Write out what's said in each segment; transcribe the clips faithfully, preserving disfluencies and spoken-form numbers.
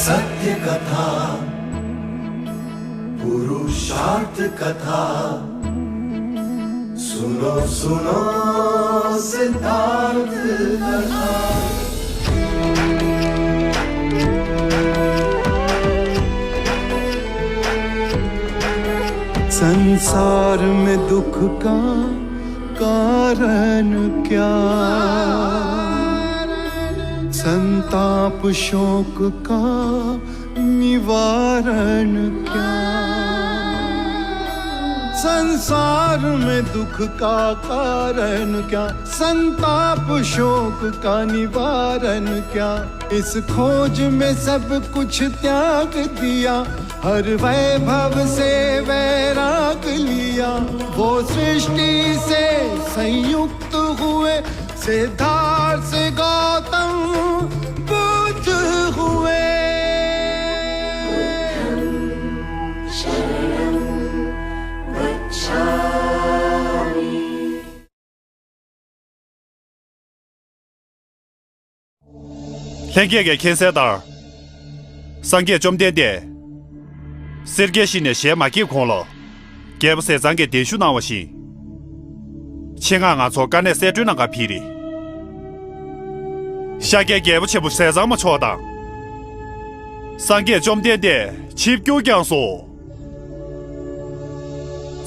सत्य कथा, पुरुषार्थ कथा, सुनो सुनो सिद्धार्थ कथा। संसार में दुख का कारण क्या? संताप शोक का निवारण क्या? संसार में दुख का कारण क्या? संताप शोक का निवारण क्या? इस खोज में सब कुछ त्याग दिया, हर वैभव से वैराग लिया। वो सृष्टि से संयुक्त हुए, सिद्धार्थ से गौतम बुद्ध हुए। ལྷན་རྒྱས་ཀྱིས་མཁྱེན་གསལ་ལྟར། སངས་རྒྱས་བཅོམ་ལྡན་འདས་སེར་སྐྱའི་ཞིང་ནས་ཞལ་མ་བཀྱེས་གོང་ལ། རྒྱལ་པོ་ཟས་གཙང་གིས་གདན་ཞུ་གནང་བ་བཞིན། ཆེད་མངགས་ངང་ཚོགས་དཀའ་གནད་གསལ་སྒྲོན་གནང་གར་ཕེབས་རེད། ཤཱཀྱའི་རྒྱལ་པོ་ཆེན་པོ་ཟས་གཙང་མ་མཆོག་དང་། སངས་རྒྱས་བཅོམ་ ལྡན་འདས་ཆིབས་བསྒྱུར་བསྐྱངས་སོ།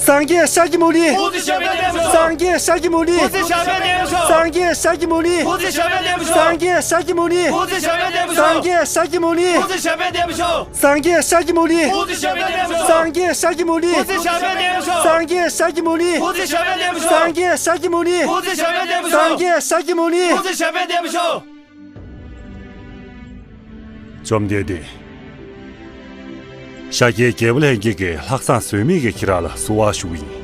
སངས་རྒྱས་ཤཱཀྱ་མུ་ནི། སངས་རྒྱས་ཤཱཀྱ་མུ་ནི། སངས་རྒྱས་ཤཱཀྱ་མུ་ནི། སངས་རྒྱས་ཤཱཀྱ་མུ་ནི། སངས་རྒྱས་ཤཱཀྱ་མུ་ནི། སངས་རྒྱས་ཤཱཀྱ་མུ་ནི། སངས་རྒྱས་ཤཱཀྱ་མུ་ནི། སངས་རྒྱས་ཤཱཀྱ་མུ་ནི། སངས་རྒྱས་ཤཱཀྱ་མུ་ནི། སངས་རྒྱས་ཤཱཀྱ་མུ་ནི། བཅོམ་ལྡན་འདས། ཤཱཀྱའི་རྒྱལ་པོ་ལྷན་རྒྱས་ཀྱིས་ལྷག་བསམ་ཟོལ་མེད་ཀྱིས་ཁྱེད་རང་ལ་བསུ་བ་ཞུ་གི་ཡིན།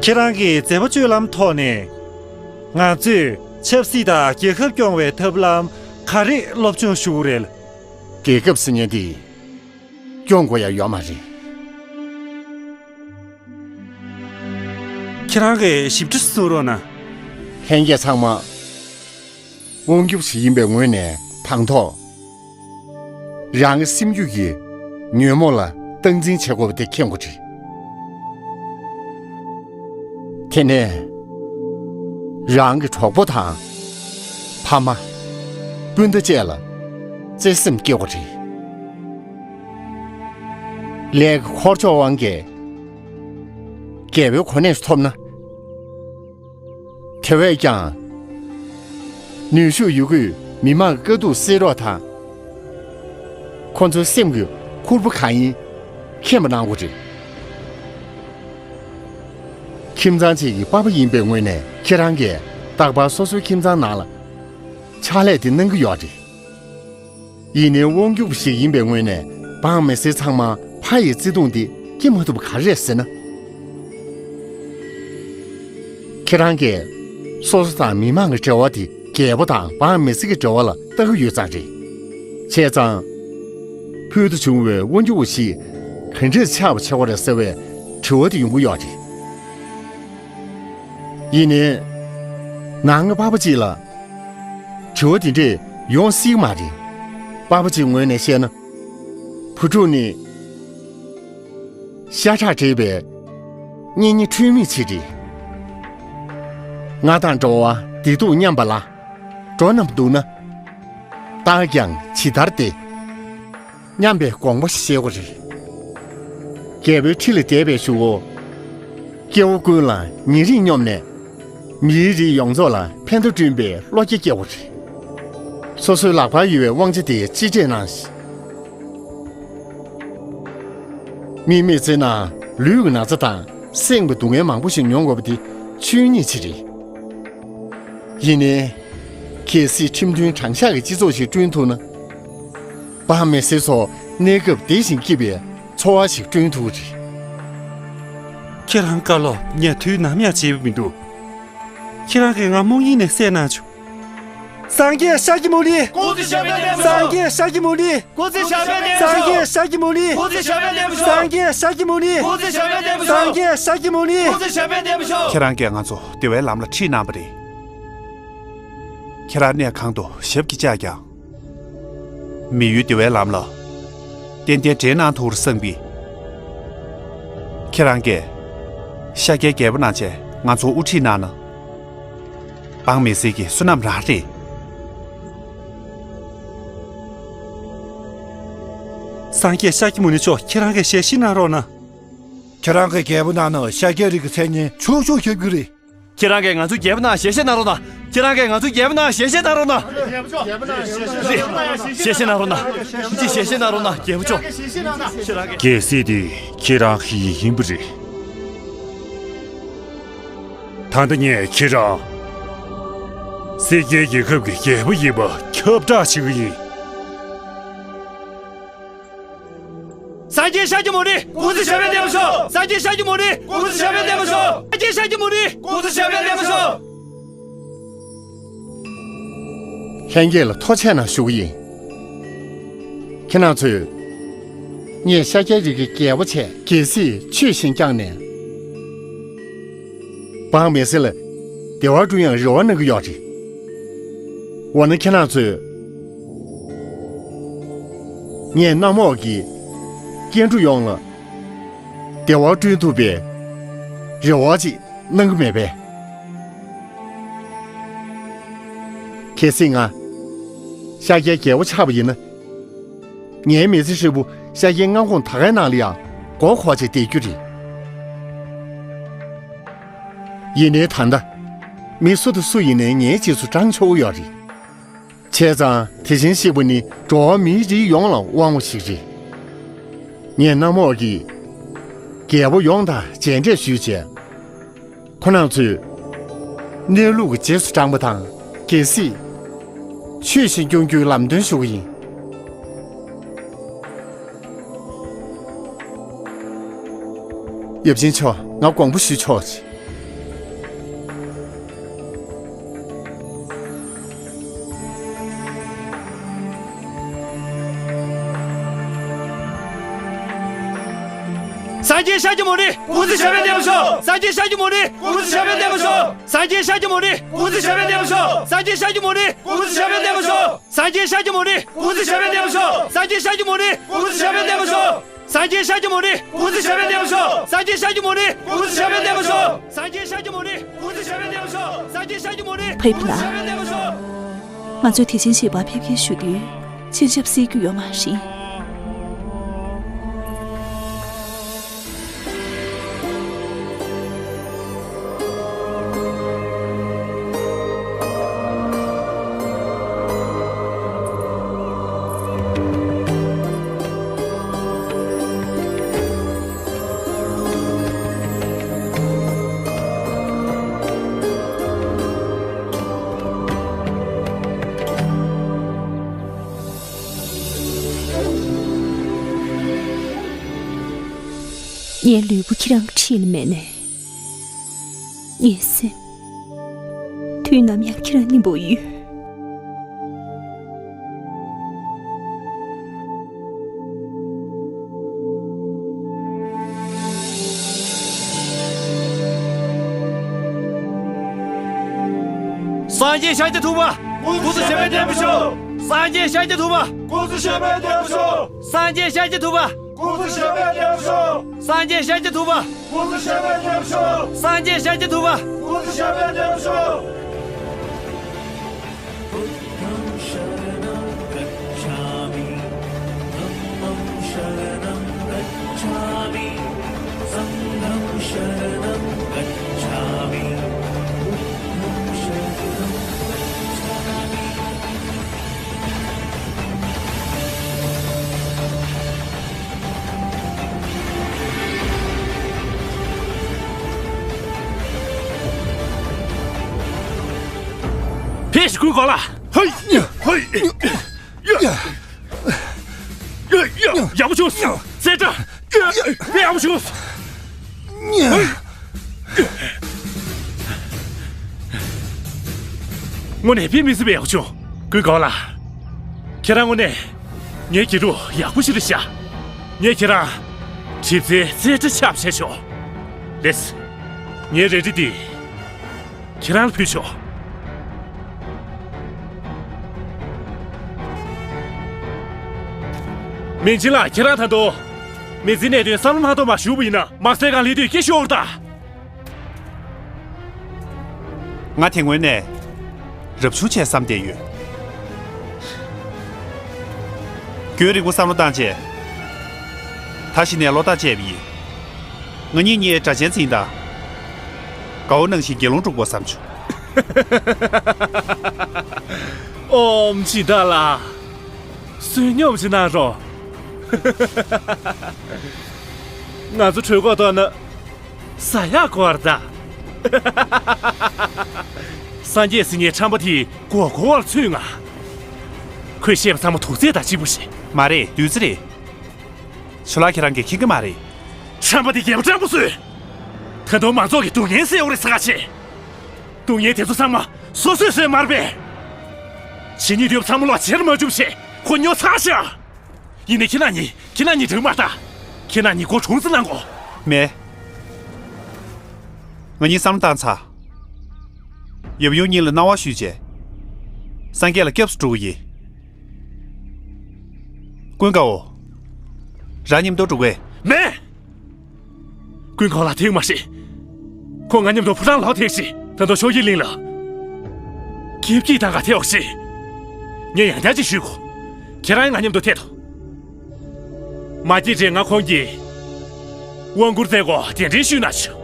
ཁྱེད་རང་གི་མཛད་པ་སྤྱོད་ལམ་ཐོག་ནས། ང་ཚོས་ཆབ་སྲིད་དང་རྒྱལ་ཁབ་སྐྱོང་བའི་ཐབས་ལམ་ག་རེ་སློབ་སྦྱོང་ཞུ་གི་རེད། རྒྱལ་ཁབ་ཟེར་མཁན་དེ་སྐྱོང་དགོས་ཡ་ཡོད་མ་རེད། ཁྱེད་རང་གིས་ཞིབ་ཕྲ་གསུང་རོགས་གནང་། ལྷན་རྒྱས་ཚང་མ་དབང་སྒྱུར་ཞིག་ཡིན་པའི་ངོས་ནས། དང་ཐོག་རང་གི་སེམས་རྒྱུད་ཀྱི་ཉོན་མོངས་ལ་སྟངས་འཛིན་བྱེད་དགོས་པ་དེ་མཁྱེན་དགོས་རེད། དེ་ནས་རང་གི་གྲོགས་པོ་དང་། ཕ་མ། སྤུན་ཟླ་བཅས་ལ་བརྩེ་སེམས་སྐྱེ་དགོས་རེད། ལས་ཀྱི་འཁོར་ཕྱོགས་དབང་གིས་རྒྱལ་པོའི་གོ་གནས་སུ་ཐོབ་ན། དེ་བས་ཀྱང་། ནུས་ཤུགས་ཡོད་རྒུས་མི་མང་གི་དཀའ་སྡུག་སེལ་རོགས་དང་། ཁོ་ཚོའི་སེམས་ཀྱི་ཁུར་པོ་གང་ཡིན་མཁྱེན་པ་གནང་དགོས་རེད། ཁྱིམ་ཚང་གཅིག་གི་པ་ཕ་ཡིན་པའི་ངོས་ནས། ཁྱེད་རང་གིས་རྟག་པར་སོ་སོའི་ཁྱིམ་ཚང་ནང་ལ་ཕྱག་ལས་དེ་གནང་གི་ཡོད་རེད། ཡིན་ནའི་དབང་སྒྱུར་བ་ཞིག་ཡིན་པའི་ངོས་ནས། འབངས་མི་སེར་ཚང་མ་ཕ་ཡི་བརྩེ་དུང་དེ་སྐྱེ་མ་ཐུབ་པ་ག་རེ་རེད་ཟེར་ན། ཁྱེད་རང་གིས་སོ་སོ་དང་མི་མང་གི་འབྲེལ་བ་དེ། རྒྱལ་པོ་དང་འབངས་མི་སེར་གྱི་འབྲེལ་བ་ལ་བལྟ་གི་ཡོད་ཙང་རེད། བྱས་ཙང་། ཕུལ་དུ་བྱུང་བའི་དབང་སྒྱུར་བ་ཞིག་ག་འདྲས་ཆགས་པ་བྱེད་དགོས་རེད་ཟེར་བའི་དྲི་བ་དེ་ཡོང་གི་ཡོད་རེད། ཡིན་ནའི། ནང་གི་པ་ཕ་གཅིག་ལ་དྲི་བ་དེ་འདྲས་ཡོང་སྲིད་མ་རེད། པ་ཕ་གཅིག་ངོས་ནས་བཤད་ན། བུ་ཕྲུག་ནི་ཤ་ཁྲག་འདྲེས་པའི་གཉེན་ཉེ་འཁྲུལ་མེད་ཅིག་རེད། ང་དང་འགྲོ་བ་བདེ་སྡུག་མཉམ་པ་ལ། འགྲོ་རྣམས་སྡུག་ན་བཏང་ཀྱང་ཇི་ལྟར་བདེ། སྙམ་པའི་དགོངས་པ་བཞེས་དགོས་རེད། རྒྱལ་པོའི་ཁྲི་ལ་བསྡད་པའི་གཞུག་གུ། སྐྱེ་བོ་ཀུན་ལ་ཉེ་རིང་སྙོམས་ནས། མིའི་རིགས་ཡོངས་རྫོགས་ལ་ཕན་ཐོགས་བསྐྲུན་པའི་བློ་སྐྱེ་སྐྱེ་དགོས་རེད། སོ་སོའི་ལག་པར་ཡོད་པའི་དབང་ཆ་དེ་གཅེས་སྤྲས་གནང་ཞིག། མིའི་མི་ཚེའི་ནང་ལུས་ཀྱི་ན་ཚ་དང་སེམས་ཀྱི་སྡུག་བསྔལ་མང་པོ་ཞིག་མྱོང་དགོས་པ་དེ་ཆོས་ཉིད་ཅིག་རེད། ཡིན་ནའི། གལ་སྲིད་ཁྲིམས་མཐུན་དྲང་གཞག་གི་སྤྱི་ཚོགས་ཤིག་བསྐྲུན་ཐུབ་ན། འབངས་མི་སེར་ཚོ་གནས་སྐབས་བདེ་ཞིང་སྐྱིད་པའི་འཚོ་བ་ཞིག་བསྐྲུན་ཐུབ་ཀྱི་རེད། ཁྱེད་རང་བཀའ་སློབ་ངས་དུས་ནམ་ཡང་བརྗེད་པ་མི་འདུག། ཁྱེད་རང་གིས་ང་རྨོངས་ཡིད་ནས་བསད་གནང་བྱུང་། སངས་རྒྱས་ཤཱཀྱ་མུ་ནི། སྐུ་ཚེ་ཞབས་པད་བརྟན་པར་ཤོག། སངས་རྒྱས་ཤཱཀྱ་མུ་ནི། སྐུ་ཚེ་ཞབས་པད་བརྟན་པར་ཤོག། སངས་རྒྱས་ཤཱཀྱ་མུ་ནི། སྐུ་ཚེ་ཞབས་པད་བརྟན་པར་ཤོག། སངས་རྒྱས་ཤཱཀྱ་མུ་ནི། སྐུ་ཚེ་ཞབས་པད་བརྟན་པར་ཤོག། སངས་རྒྱས་ཤཱཀྱ་མུ་ནི། སྐུ་ཚེ་ཞབས་པད་བརྟན་པར་ཤོག། ཁྱེད་རང་གིས་ང་ཚོ་བདེ་བའི་ལམ་ལ་ཁྲིད་གནང་བ་རེད། ཁྱེད་རང་གནས་གང་དུ་ཞབས་ཀྱིས་བཅགས་ཀྱང་། མི་ཡུལ་བདེ་བའི་ལམ་ལ་ཏན་ཏན་འདྲེན་གནང་ཐུབ་པར་བསམ་པས། ཁྱེད་རང་གིས་ཤཱཀྱའི་རྒྱལ་པོ་གནང་བྱས་ང་ཚོར་དབུ་ཁྲིད་གནང་ན། འབངས་མི་སེར་གྱི་བསོད་ནམས་རང་རེད། སངས་རྒྱས་ཤཱཀྱ་མུ་ནི་མཆོག། ཁྱེད་རང་གིས་ཞལ་བཞེས་གནང་རོགས་གནང་། ཁྱེད་རང་གི་རྒྱལ་པོ་གནང་ན་ཤཱཀྱའི་རིགས་ཀྱི་མཚན་སྙན་ཕྱུག་ཕྱུག་ཁྱབ་ཀྱི་རེད། ཁྱེད་རང་གིས་ང་ཚོའི་རྒྱལ་པོ་གནང་ཞལ་བཞེས་གནང་རོགས་གནང་། ཁྱེད་རང་གིས་ང་ཚོའི་རྒྱལ་པོ་གནང་ཞལ་བཞེས་གནང་རོགས་གནང་། རེད། ཞལ་བཞེས་གནང་རོགས་གནང་། ཅིག་ཞལ་བཞེས་གནང་རོགས་གནང་། རྒྱལ་པོ་མཆོག། ཁྱེད་རང་གིས། གལ་སྲིད་དེ་ཁྱེད་རང་གི་ཡིན་པ་རེད། ད་ལྟ་ངས་ཁྱེད་རང་སེར་སྐྱའི་རྒྱལ་ཁབ་ཀྱི་རྒྱལ་པོ་ཡིན་པ་ཁྱབ་བསྒྲགས་བྱེད་ཀྱི་ཡིན། སངས་རྒྱས་ཤཱཀྱ་མུ་ནི། སྐུ་ཚེ་ཞབས་པད་བརྟན་པར་ཤོག། སངས་རྒྱས་ཤཱཀྱ་མུ་ནི། སྐུ་ཚེ་ཞབས་པད་བརྟན་པར་ཤོག། སངས་རྒྱས་ཤཱཀྱ་མུ་ནི། སྐུ་ཚེ་ཞབས་པད་བརྟན་པར་ཤོག། ལྷན་རྒྱས་ལ་ཐུགས་རྗེ་གནང་ཞུ་གི་ཡིན། ཁྱེད་རང་ཚོས་ངས་ཤཱཀྱའི་རིགས་ཀྱི་རྒྱལ་པོ་བྱས། གལ་སྲིད་ཆོས་བཞིན་བསྐྱངས་ནས། འབངས་མི་སེར་ལ་བདེ་བ་བསྐྲུན་ཡང་རེ་བ་གནང་གི་ཡོད་རེད། འོ་ན་ཁྱེད་རང་ཚོས་ངས་གནམ་འོག་གི་སྐྱེ་འགྲོ་ཡོངས་ལ་བདེ་བ་བསྐྲུན་ཐུབ་པའི་རེ་བ་ཅིག་གནང་གི་མེད་པས། གལ་སྲིད་ང་ཤཱཀྱའི་རྒྱལ་པོ་ཆགས་པ་ཡིན་ན། ངའི་མི་ཚེ་ཧྲིལ་པོ་ཤཱཀྱའི་མངའ་ཁོངས་དར་ཁའི་ནང་ལ་ཡང་མགོ་འཁོར་བྱས་བསྡད་རྒྱུ་རེད། ཡིན་ནའི་ད་ལྟ་མི་སུ་དང་སུ་ཡིན་ནའི་ངའི་རྗེས་སུ་འབྲང་ཆོག་གི་ཡོད་རེད། བྱས་ཙང་དེ་བཞིན་གཤེགས་པ་ནི་འགྲོ་བ་མིའི་རིགས་ཡོངས་ལ་དབང་བ་ཞིག་རེད། ངས་གནམ་འོག་གི་རྒྱལ་པོ་ཡོངས་དང་མཇལ་འཕྲད་ཞུས་བྱས། ཁོ་རང་ཚོས་གནས་ལུགས་ཀྱི་རྗེས་སུ་འབྲང་པ་དང་། གལ་སྲིད་ཆོས་བཞིན་སྐྱོང་རྒྱུའི་ལམ་སྟོན་ཞུ་གི་ཡིན། ཡབ་ཆེན་མཆོག། ང་དགོངས་པ་ཞུ་ཆོག་ཅིག། སངས་རྒྱས་ཤཱཀྱ་མུ་ནི། སྐུ་ཚེ་ཞབས་པད་བརྟན་པར་ཤོག། སངས་རྒྱས་ཤཱཀྱ་མུ་ནི། སྐུ་ཚེ་ཞབས་པད་བརྟན་པར་ཤོག། སངས་རྒྱས་ཤཱཀྱ་མུ་ནི། སྐུ་ཚེ་ཞབས་པད་བརྟན་པར་ཤོག། སངས་རྒྱས་ཤཱཀྱ་མུ་ནི། སྐུ་ཚེ་ཞབས་པད་བརྟན་པར་ཤོག། སངས་རྒྱས་ཤཱཀྱ་མུ་ནི། སྐུ་ཚེ་ཞབས་པད་བརྟན་པར་ཤོག། སངས་རྒྱས་ཤཱཀྱ་མུ་ནི། སྐུ་ཚེ་ཞབས་པད་བརྟན་པར་ཤོག། སངས་རྒྱས་ཤཱཀྱ་མུ་ནི། སྐུ་ཚེ་ཞབས་པད་བརྟན་པར་ཤོག། སངས་རྒྱས་ཤཱཀྱ་མུ་ནི། སྐུ་ཚེ་ཞབས་པད་བརྟན་པར་ཤོག། སངས་རྒྱས་ཤཱཀྱ་མུ་ནི། སྐུ་ཚེ་ཞབས་པད་བརྟན་པར་ཤོག། སངས་རྒྱས་ཤཱཀྱ་མུ་ནི། སྐུ་ཕེབས་ཚེ་ན། ཞབས་པད་བརྟན་པར་ཤོག། ང་ཚོས་དེ་བཞིན་གཤེགས་པ་ཕེབས་སྐྱེལ་ཞུ་དུས། མཆན་ཞབས་སེལ་རྒྱུ་ཡོད་མ་རེད། ངའི་ལུས་པོ་ཁྱེད་རང་གི་འཁྲིས་ལ་མེད་ནས། ངའི་སེམས། དུས་ནམ་ཡང་ཁྱེད་རང་མཉམ་པོ་ཡོད། སངས་རྒྱས་ཤཱཀྱ་ཐུབ་པ། སྐུ་ཚེ་ཞབས་པད་བརྟན་པར་ཤོག། སངས་རྒྱས་ཤཱཀྱ་ཐུབ་པ། སྐུ་ཚེ་ཞབས་པད་བརྟན་པར་ཤོག། སངས་རྒྱས་ཤཱཀྱ་ཐུབ་པ། སྐུ་ཚེ་ཞབས་པད་བརྟན་པར་ཤོག། སངས་རྒྱས་ཤཱཀྱ་ཐུབ་པ། སྐུ་ཚེ་ཞབས་པད་བརྟན་པར་ཤོག། སངས་རྒྱས་ཤཱཀྱ་ཐུབ་པ། སྐུ་ཚེ་ཞབས་པད་བརྟན་པར་ཤོག། ཀུན་དགའ་ལགས། ཧོ། ཧོ། ཡ། ཡ། ཡ། ཡག་པོ་བྱུང་། རྩེ་གྲ། དཔེ་ཡག་པོ་བྱུང་། དངོས་གནས་དཔེ་མི་སྲིད་པའི་ཡག་པོ་བྱུང་། ཀུན་དགའ་ལགས། ཁྱེད་རང་དངོས་གནས་ངའི་དགེ་ཕྲུག་ཡག་པོ་ཞིག་རེད་ཤག་ངས་ཁྱེད་རང་གྲིབ་རྩེའི་རྩེ་གྲ་ཆགས་བྱས་ཆོག་ལེས། ངའི་རལ་གྲི་འདི་ཁྱེད་རང་ལ་ཕུལ་ཆོག་མིང་ཆེན་ལགས། ཁྱེད་རང་ད་དུང་མི་ཚེའི་གནད་དོན་བསམ་བློ་མ་གཏོང་བར་བཞུགས་པ་ཡིན་ན། དམག་སའི་སྒང་སླེབས་དུས་སྐད་ཤོད་འོར་ད། ང་དེ་སྔོན་ནས་རབ་བྱུང་བྱས་བསམ་བསྡད་ཡོད། རྒྱུན་རིང་པོ་བསམ་བློ་བཏང་རྗེས། ད་གཞི་ནས་བློ་ཐག་བཅད་པ་ཡིན། ང་གཉིས་གཉིས་དྲ་ཆེན་འཛིན་དང་། དགའ་བོ་ནང་བཞིན་དགེ་སློང་སྒྲུབ་དགོས་བསམ་བྱུང་། ཨོམ་ཇི་ད་ལ། བསོད་སྙོམས་ཤིག་གནང་རོགས། ང་ཚོ་གྲོད་ཁོག་ལྟོགས་ན། ཟ་ཡག་དགོས་རེད་ད། སངས་རྒྱས་ཟེར་མཁན་ཁྲམ་པ་དེས་མགོ་སྐོར་བ་ལ་ཚུད་ང་། ཁོས་བཤད་པ་ཚང་མ་དུག་རྫས་དང་གཅིག་པ་རེད། མ་རེད། བདུད་རྩི་རེད། ཇོ་ལགས་ཁྱེད་རང་གིས་མཁྱེན་གྱི་མ་རེད། ཁྲམ་པ་དེ་རྒྱལ་པོ་སྤྲང་པོ་བཟོས། ད་དུང་མང་ཚོགས་ཀྱི་སྡུག་བསྔལ་སེལ་བ་རེད་ཟེར་ག་བྱེད། སྡུག་བསྔལ་དེ་ཚོ་ཚང་མ་སོ་སོས་བཟོས་མ་རེད་པས། ཇི་སྙེད་འདུས་པ་ཚང་མ་ལོག་ཕྱིར་མ་བཅུག་བྱས་ཁོ་ཉོ་ཚར་ཤག་ཡིན་ནའི་ཁྱེད་རང་གཉིས། ཁྱེད་རང་གཉིས་འདྲེ་མ་ལྟ། ཁྱེད་རང་གཉིས་མགོ་གྲུང་ཙམ་གནང་གོ། མེད། ང་གཉིས་བསམ་བློ་བཏང་ཚར། ཡབ་ཡུམ་གཉིས་ལ་གནང་བ་ཞུས་རྗེས། སངས་རྒྱས་ལ་སྐྱབས་སུ་འགྲོ་གི་ཡིན། ཀུན་དགའ་བོ། རང་མཉམ་དུ་འགྲོ་གི་ཡིན། མེད། ཀུན་དགའ་ལགས་དེ་མ་ཤེས། ཁོང་ང་མཉམ་དུ་ཕོ་བྲང་ལོག་ཐེངས་ཤིག་ད་དུང་ཕྱོགས་ཀྱི་གླིང་ལ། སྐྱིད་སྐྱིད་དང་ག་ཐེ་འོག་ཤིག་ངས་ཡང་བསྐྱར་ཅིག་ཞུས་གོ། ཁྱེད་རང་ང་མཉམ་དུ་ཐད་དོ། མ་སྐྱེས་དགྲས་ང་ཁོང་གི་དབང་བསྐུར་མཛད་སྒོ་གདན་འདྲེན་ཞུས་ན་ཆོག་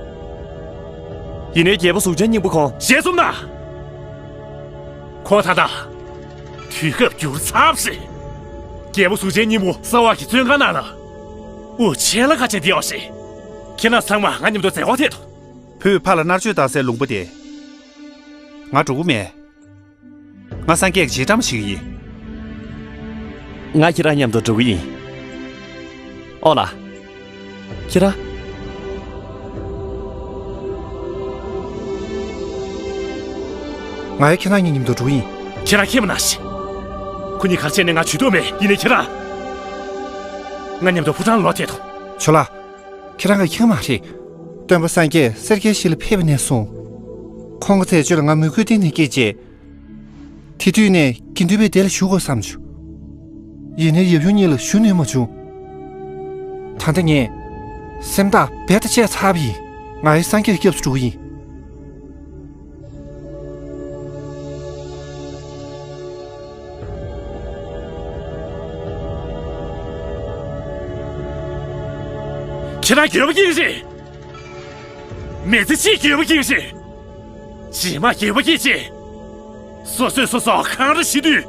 ཡིན་ནའི་རྒྱལ་པོ་གཟུགས་ཅན་སྙིང་པོ་ཁོང་། ཞལ་འཛུམ་ན། ཁོང་ད་ལྟ་དུས་སྐབས་འགྱུར་ཚར་བ་རེད། རྒྱལ་པོ་གཟུགས་ཅན་སྙིང་པོ་གསང་བ་གི་བཙོན་ཁང་ནང་ལ་དབུགས་ཆད་ལ་ཁ་ཆད་བསྡད་ཡོད་རེད། ཁྱེད་རྣམ་ཚང་མ་ང་མཉམ་དུ་མཛད་སྒོར་ཐད་དོ། བུས་ཕ་ལ་མནར་གཅོད་བཏང་སའི་ལུང་པ་དེ། ང་འགྲོ་གི་མེད། ང་སངས་རྒྱས་ཀྱི་རྗེས་འབྲང་པ་ཞིག་ཡིན། ང་ཁྱེད་རང་མཉམ་དུ་འགྲོ་གི་ཡིན། ཨོ་ལ། ཁྱེད་རང་། ང་ཡང་ཁྱེད་རང་གཉིས་མཉམ་དུ་འགྲོ་གི་ཡིན། ཁྱེད་རང་ཁྱེད་མ་ན་ཤི། ཁོ་གཉིས་གར་བྱས་ནས་ང་ཇུས་གཏོགས་མེད། ཡིན་ནའི་ཁྱེད་རང་། ང་མཉམ་དུ་ཕོ་བྲང་ལོག་ཐད་དོ། ཇོ་ལགས། ཁྱེད་རང་གིས་མཁྱེན་མ་རེད། སྟོན་པ་སངས་རྒྱས་སེར་སྐྱའི་གཤིས་ལ་ཕེབས་པ་ནས་བཟུང་། ཁོང་གི་མཛད་སྤྱོད་ལ་ང་མོས་གུས་གཏིང་ནས་སྐྱེས་རྗེས། དེ་དུས་ནས་དགེ་འདུན་པའི་སྡེ་ལ་ཞུགས་དགོས་བསམ་བྱུང་། ཡིན་ནའི་ཡབ་ཡུམ་གཉིས་ལ་ཞུ་ནུས་མ་བྱུང་། ད་ལྟ་ངས་སེམས་ཐག་རྦད་དེ་བཅད་ཚར་བ་ཡིན། ང་ཡང་སངས་རྒྱས་ཀྱི་སྐྱབས་སུ་འགྲོ་གི་ཡིན། ཁྱེད་རང་འགྱོད་པ་སྐྱེས་རེད། མི་ཚེ་གཅིག་འགྱོད་པ་སྐྱེས་རེད། རྗེས་མ་འགྱོད་པ་སྐྱེས་རྗེས། སོ་སོས་སོ་སོ་འཁང་ར་བྱེད་དུས།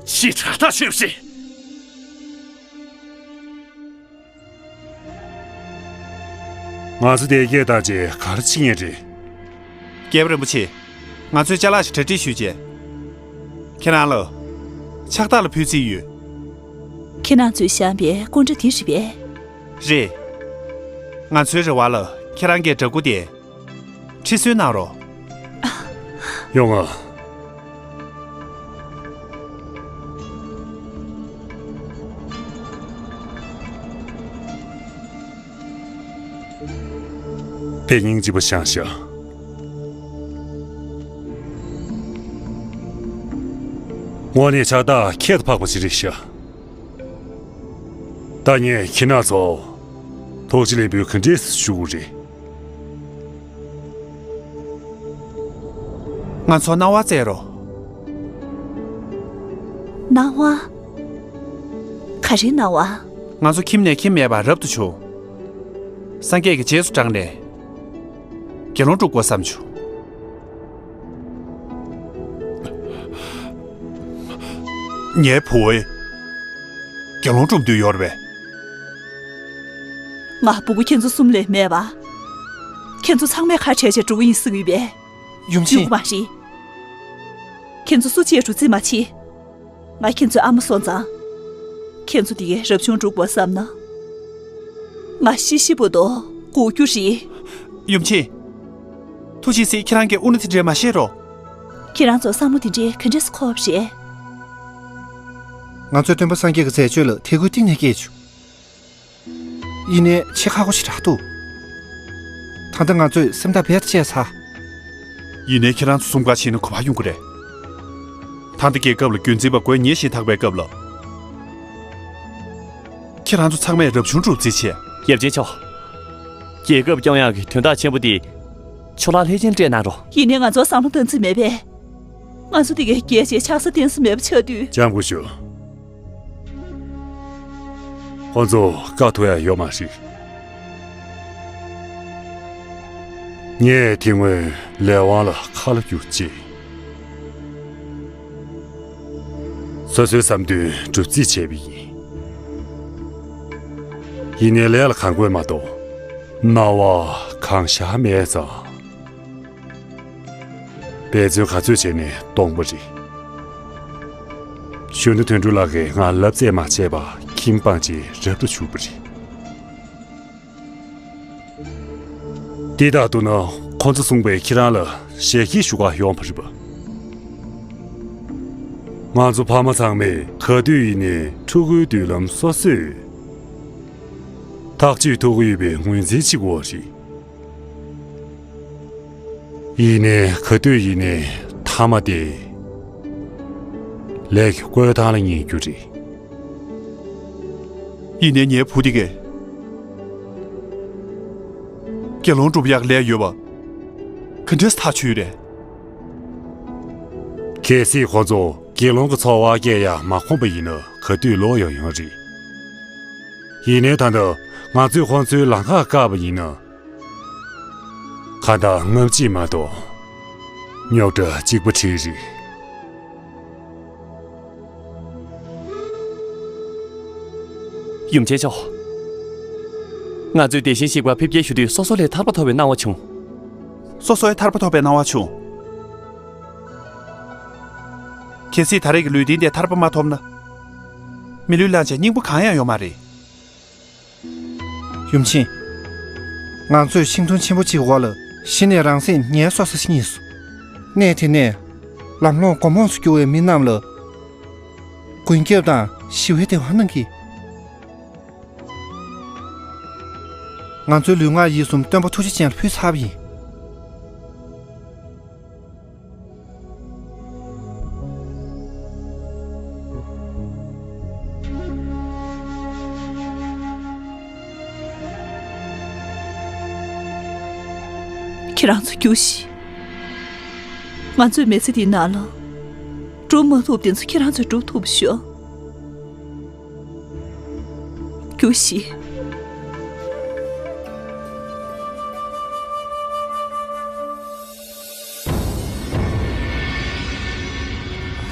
ཕྱི་དྲག་ཐག་ཆོད་པ་རེད། ང་ཚོ་དེ་སྐད་བཏང་རྗེས་ག་རེ་བྱེད་མཁན་རེད། རྒྱལ་བ་རིན་པོ་ཆེ། ང་ཚོས་ཅ་ལག་ཞིག་གྲ་སྒྲིག་ཞུས་རྗེས། ཁྱེད་རང་ལ་ཕྱག་རྟགས་ལ་ཕུལ་རྩིས་ཡོད། ཁྱེད་རང་ཚོས་བཞེངས་པའི་སྐུ་འདྲ་དེ་རེད་པས། རེད། ང་ཚོའི་རེ་བ་ལ་ཁྱེད་རང་གིས་འདྲ་སྐུ་དེ་ཁྲི་གསོལ་གནང་རོགས། ཡོང་ང་། དཔེ་སྙིང་རྗེ་པོ་བཞེངས་ཤག་དངོས་གནས་ཕྱག་རྟགས་ཁྱད་དུ་འཕགས་པ་ཞིག་རེད་ཤག་ད་ངས་ཁྱེད་རྣམ་ཚོ་ཐུགས་རྗེ་ལེགས་འབུལ་ག་འདྲས་ཞུ་དགོས་རེད། ང་ཚོར་གནང་བ་སྩལ་རོགས། གནང་བ། ག་རེའི་གནང་བ། ང་ཚོ་ཁྱིམ་ནས་ཁྱིམ་མེད་པར་རབ་ཏུ་བྱུང་། སངས་རྒྱས་ཀྱི་རྗེས་སུ་འབྲངས་ནས་དགེ་སློང་སྒྲུབ་དགོས་བསམ་བྱུང་། ངའི་བུ་བོས་དགེ་སློང་སྒྲུབ་འདོད་ཡོད་རེད་པས། ང་སྤུ་གུ་ཁྱེད་ཚོ་གསུམ་ལས་མེད་པ། ཁྱེད་ཚོ་ཚང་མས་ཁ་བྲལ་བྱས་འགྲོ་གི་ཡིན་ཟེར་གྱི་ཡོད་པས། ཡུམ་ཆེན། ཡོང་གི་མ་རེད། ཁྱེད་ཚོ་སུ་གཅིག་འགྲོ་རྩིས་མ་བྱེད། ང་ཁྱེད་ཚོའི་ཨ་མ་སོང་ཙང་། ཁྱེད་ཚོ་དེ་གའི་རབ་བྱུང་འགྲུབ་པར་བསམ་ན། ང་ཤི་ཤི་བོ་དོ་སྒུག་རྒྱུ་རེད། ཡུམ་ཆེན། ཐུགས་རྗེས་གཟིགས། ཁྱེད་རང་གིས་དབུ་ནུ་དེ་འདྲའི་མ་བཤད་རོགས། ཁྱེད་རང་ཚོ་བསམ་བློ་དེ་འདྲའི་ག་འདྲས་སེ་འཁོར་བ་རེད། ང་ཚོས་སྟོན་པ་སངས་རྒྱས་ཀྱི་མཛད་སྤྱོད་ལ་དད་གུས་གཏིང་ནས་སྐྱེས་བྱུང་། ཡིན་ནའི་ཆེས་ཁག་པོ་ཞིག་རག་འདུག་ད་ལྟ་ང་ཚོས་སེམས་ཐག་རྦད་དེ་བཅད་ཚར། ཡིན་ནའི་ཁྱེད་རང་ཚོ་གསུམ་ཀ་ཕྱིན་ན་ག་པར་ཡོང་གི་རེད། ད་ལྟ་རྒྱལ་ཁབ་ལ་རྒྱུན་འཛིན་པ་དགོས་ངེས་ཤིག་ཐག་པའི་སྐབས་ལ། ཁྱེད་རང་ཚོ་ཚང་མས་རབ་བྱུང་སྒྲུབ་རྩིས་བྱས། ཡབ་རྗེ་མཆོག་རྒྱལ་ཁབ་སྐྱོང་ཡག་གི་དོན་དག་ཆེན་པོ་འདི་ཕྱོགས་གླང་ལྷས་བྱིན་སྤྲད་གནང་རོགས། ཡིན་ནའི་ང་ཚོར་བསམ་བློ་བཏང་རྩིས་མེད་པས། ང་ཚོ་འདི་གའི་རྒྱལ་གཅེས་ཕྱག་འཚལ་བསྟན་རྩིས་མེད་པ་ཆགས་དུས། ལྕམ་སྐུ་ཞབས། ཁོང་ཚོ་དཀའ་ཐུབ་ཡག་ཡོད་མ་རེད། ངས་དེ་སྔོན་ལས་དབང་ལ་ཁ་ལོ་བསྒྱུར་རྗེས། སོ་སོའི་བསམ་འདུན་སྒྲུབ་རྩིས་བྱས་པ་ཡིན། ཡིན་ནའི་ལས་ལ་གང་དགོས་མ་གཏོགས། སྣང་བ་གང་ཤར་མེད་ཙང་། འབད་བརྩོན་ག་ཚོད་བྱས་ནའི་སྟོང་པ་རེད། གཞོན་ནུ་དོན་གྲུབ་ལགས་ཀྱིས་ང་ལབ་རྩེས་མ་བྱས་པ་ཁྱིམ་སྤངས་རྗེས་རབ་ཏུ་བཞུགས་པ་རེད། འདི་ལྟར་འདུག་ན་ཁོང་ཚོ་གསུངས་པས་ཁྱེད་རང་ལ་ཞལ་གྱིས་ཞུ་གར་ཡོང་བ་རེད་པ། ང་ཚོ་ཕ་མ་ཚང་མས་ག་དུས་ཡིན་ནའི་ཕྲུ་གུའི་མདུན་ལམ་སོ་སོས་ཐག་གཅོད་ཐུབ་ཀྱི་ཡོད་པའི་ངོས་འཛིན་བྱེད་དགོས་པ་རེད། ཡིན་ནའི་ག་དུས་ཡིན་ནའི་མཐའ་མ་དེ་ལས་ཀྱི་བསྐོས་ཐང་ལ་ཉན་རྒྱུ་རེད། ཡིན་ནའི་ངའི་བུ་དེ་གས་དགེ་སློང་སྒྲུབ་ཡག་ལས་ཡོད་པ་ག་འདྲས་ཐག་ཆོད་ཡོད་རེད། གལ་སྲིད་ཁོ་ཚོ་དགེ་སློང་གི་འཚོ་བ་སྐྱེལ་ཡག་མ་ཁོམ་པ་ཡིན་ན་ག་དུས་ལོག་ཡོང་ཡོང་རེད། ཡིན་ནའི་ད་ལྟ་ང་ཚོས་ཁོང་ཚོའི་ལམ་ཁ་བཀག་པ་ཡིན་ན། ཁ་བརྡ་ལྔ་གཅིག་མ་གཏོགས་རྙོག་དྲ་གཅིག་པ་ཁྲིད་རེད། ཡུམ་ཆེན་མཆོག་ང་ཚོས་དེ་བཞིན་གཤེགས་པར་ཕེབས་སྐྱེལ་ཞུ་དུས་སོ་སོ་ལས་ཐར་པ་ཐོབ་པའི་སྣང་བ་བྱུང་། སོ་སོའི་ཐར་པ་ཐོབ་པའི་སྣང་བ་བྱུང་། གལ་སྲིད་ད་རེས་ཀྱི་ལུས་རྟེན་དེ་ཐར་པ་མ་ཐོབ་ན། མི་ལུས་བླངས་བྱས་སྙིང་པོ་གང་ཡང་ཡོད་མ་རེད། ཡུམ་ཆེན། ང་ཚོས་ཤིང་སྡོང་ཆེན་པོ་གཅིག་འོག་ལ་ཤི་ནས་རང་སེམས་ངལ་གསོ་ས་ཞིག་རྙེད་སོང་། གནས་དེ་ནས་ལམ་ལྷོང་མགོ་རྨོངས་སུ་གྱུར་བའི་མི་རྣམས་ལ་མགོན་སྐྱབས་དང་ཞི་བའི་བདེ་བ་གནང་གིས། ང་ཚོའི་ལུས་ངག་ཡིད་གསུམ་སྟོན་པ་ཐུགས་རྗེ་ཅན་ལ་ཕུལ་ཚར་བ་ཡིན། ཁྱེད་རང་ཚོ་རྒྱུགས་ཤིག་ང་ཚོའི་མི་ཚེ་འདིའི་ནང་ལ་སྒྲུབ་མ་ཐུབ་དེ་ཚོ་ཁྱེད་རང་ཚོས་སྒྲུབ་ཐུབ་ཤོག་རྒྱུགས་ཤིག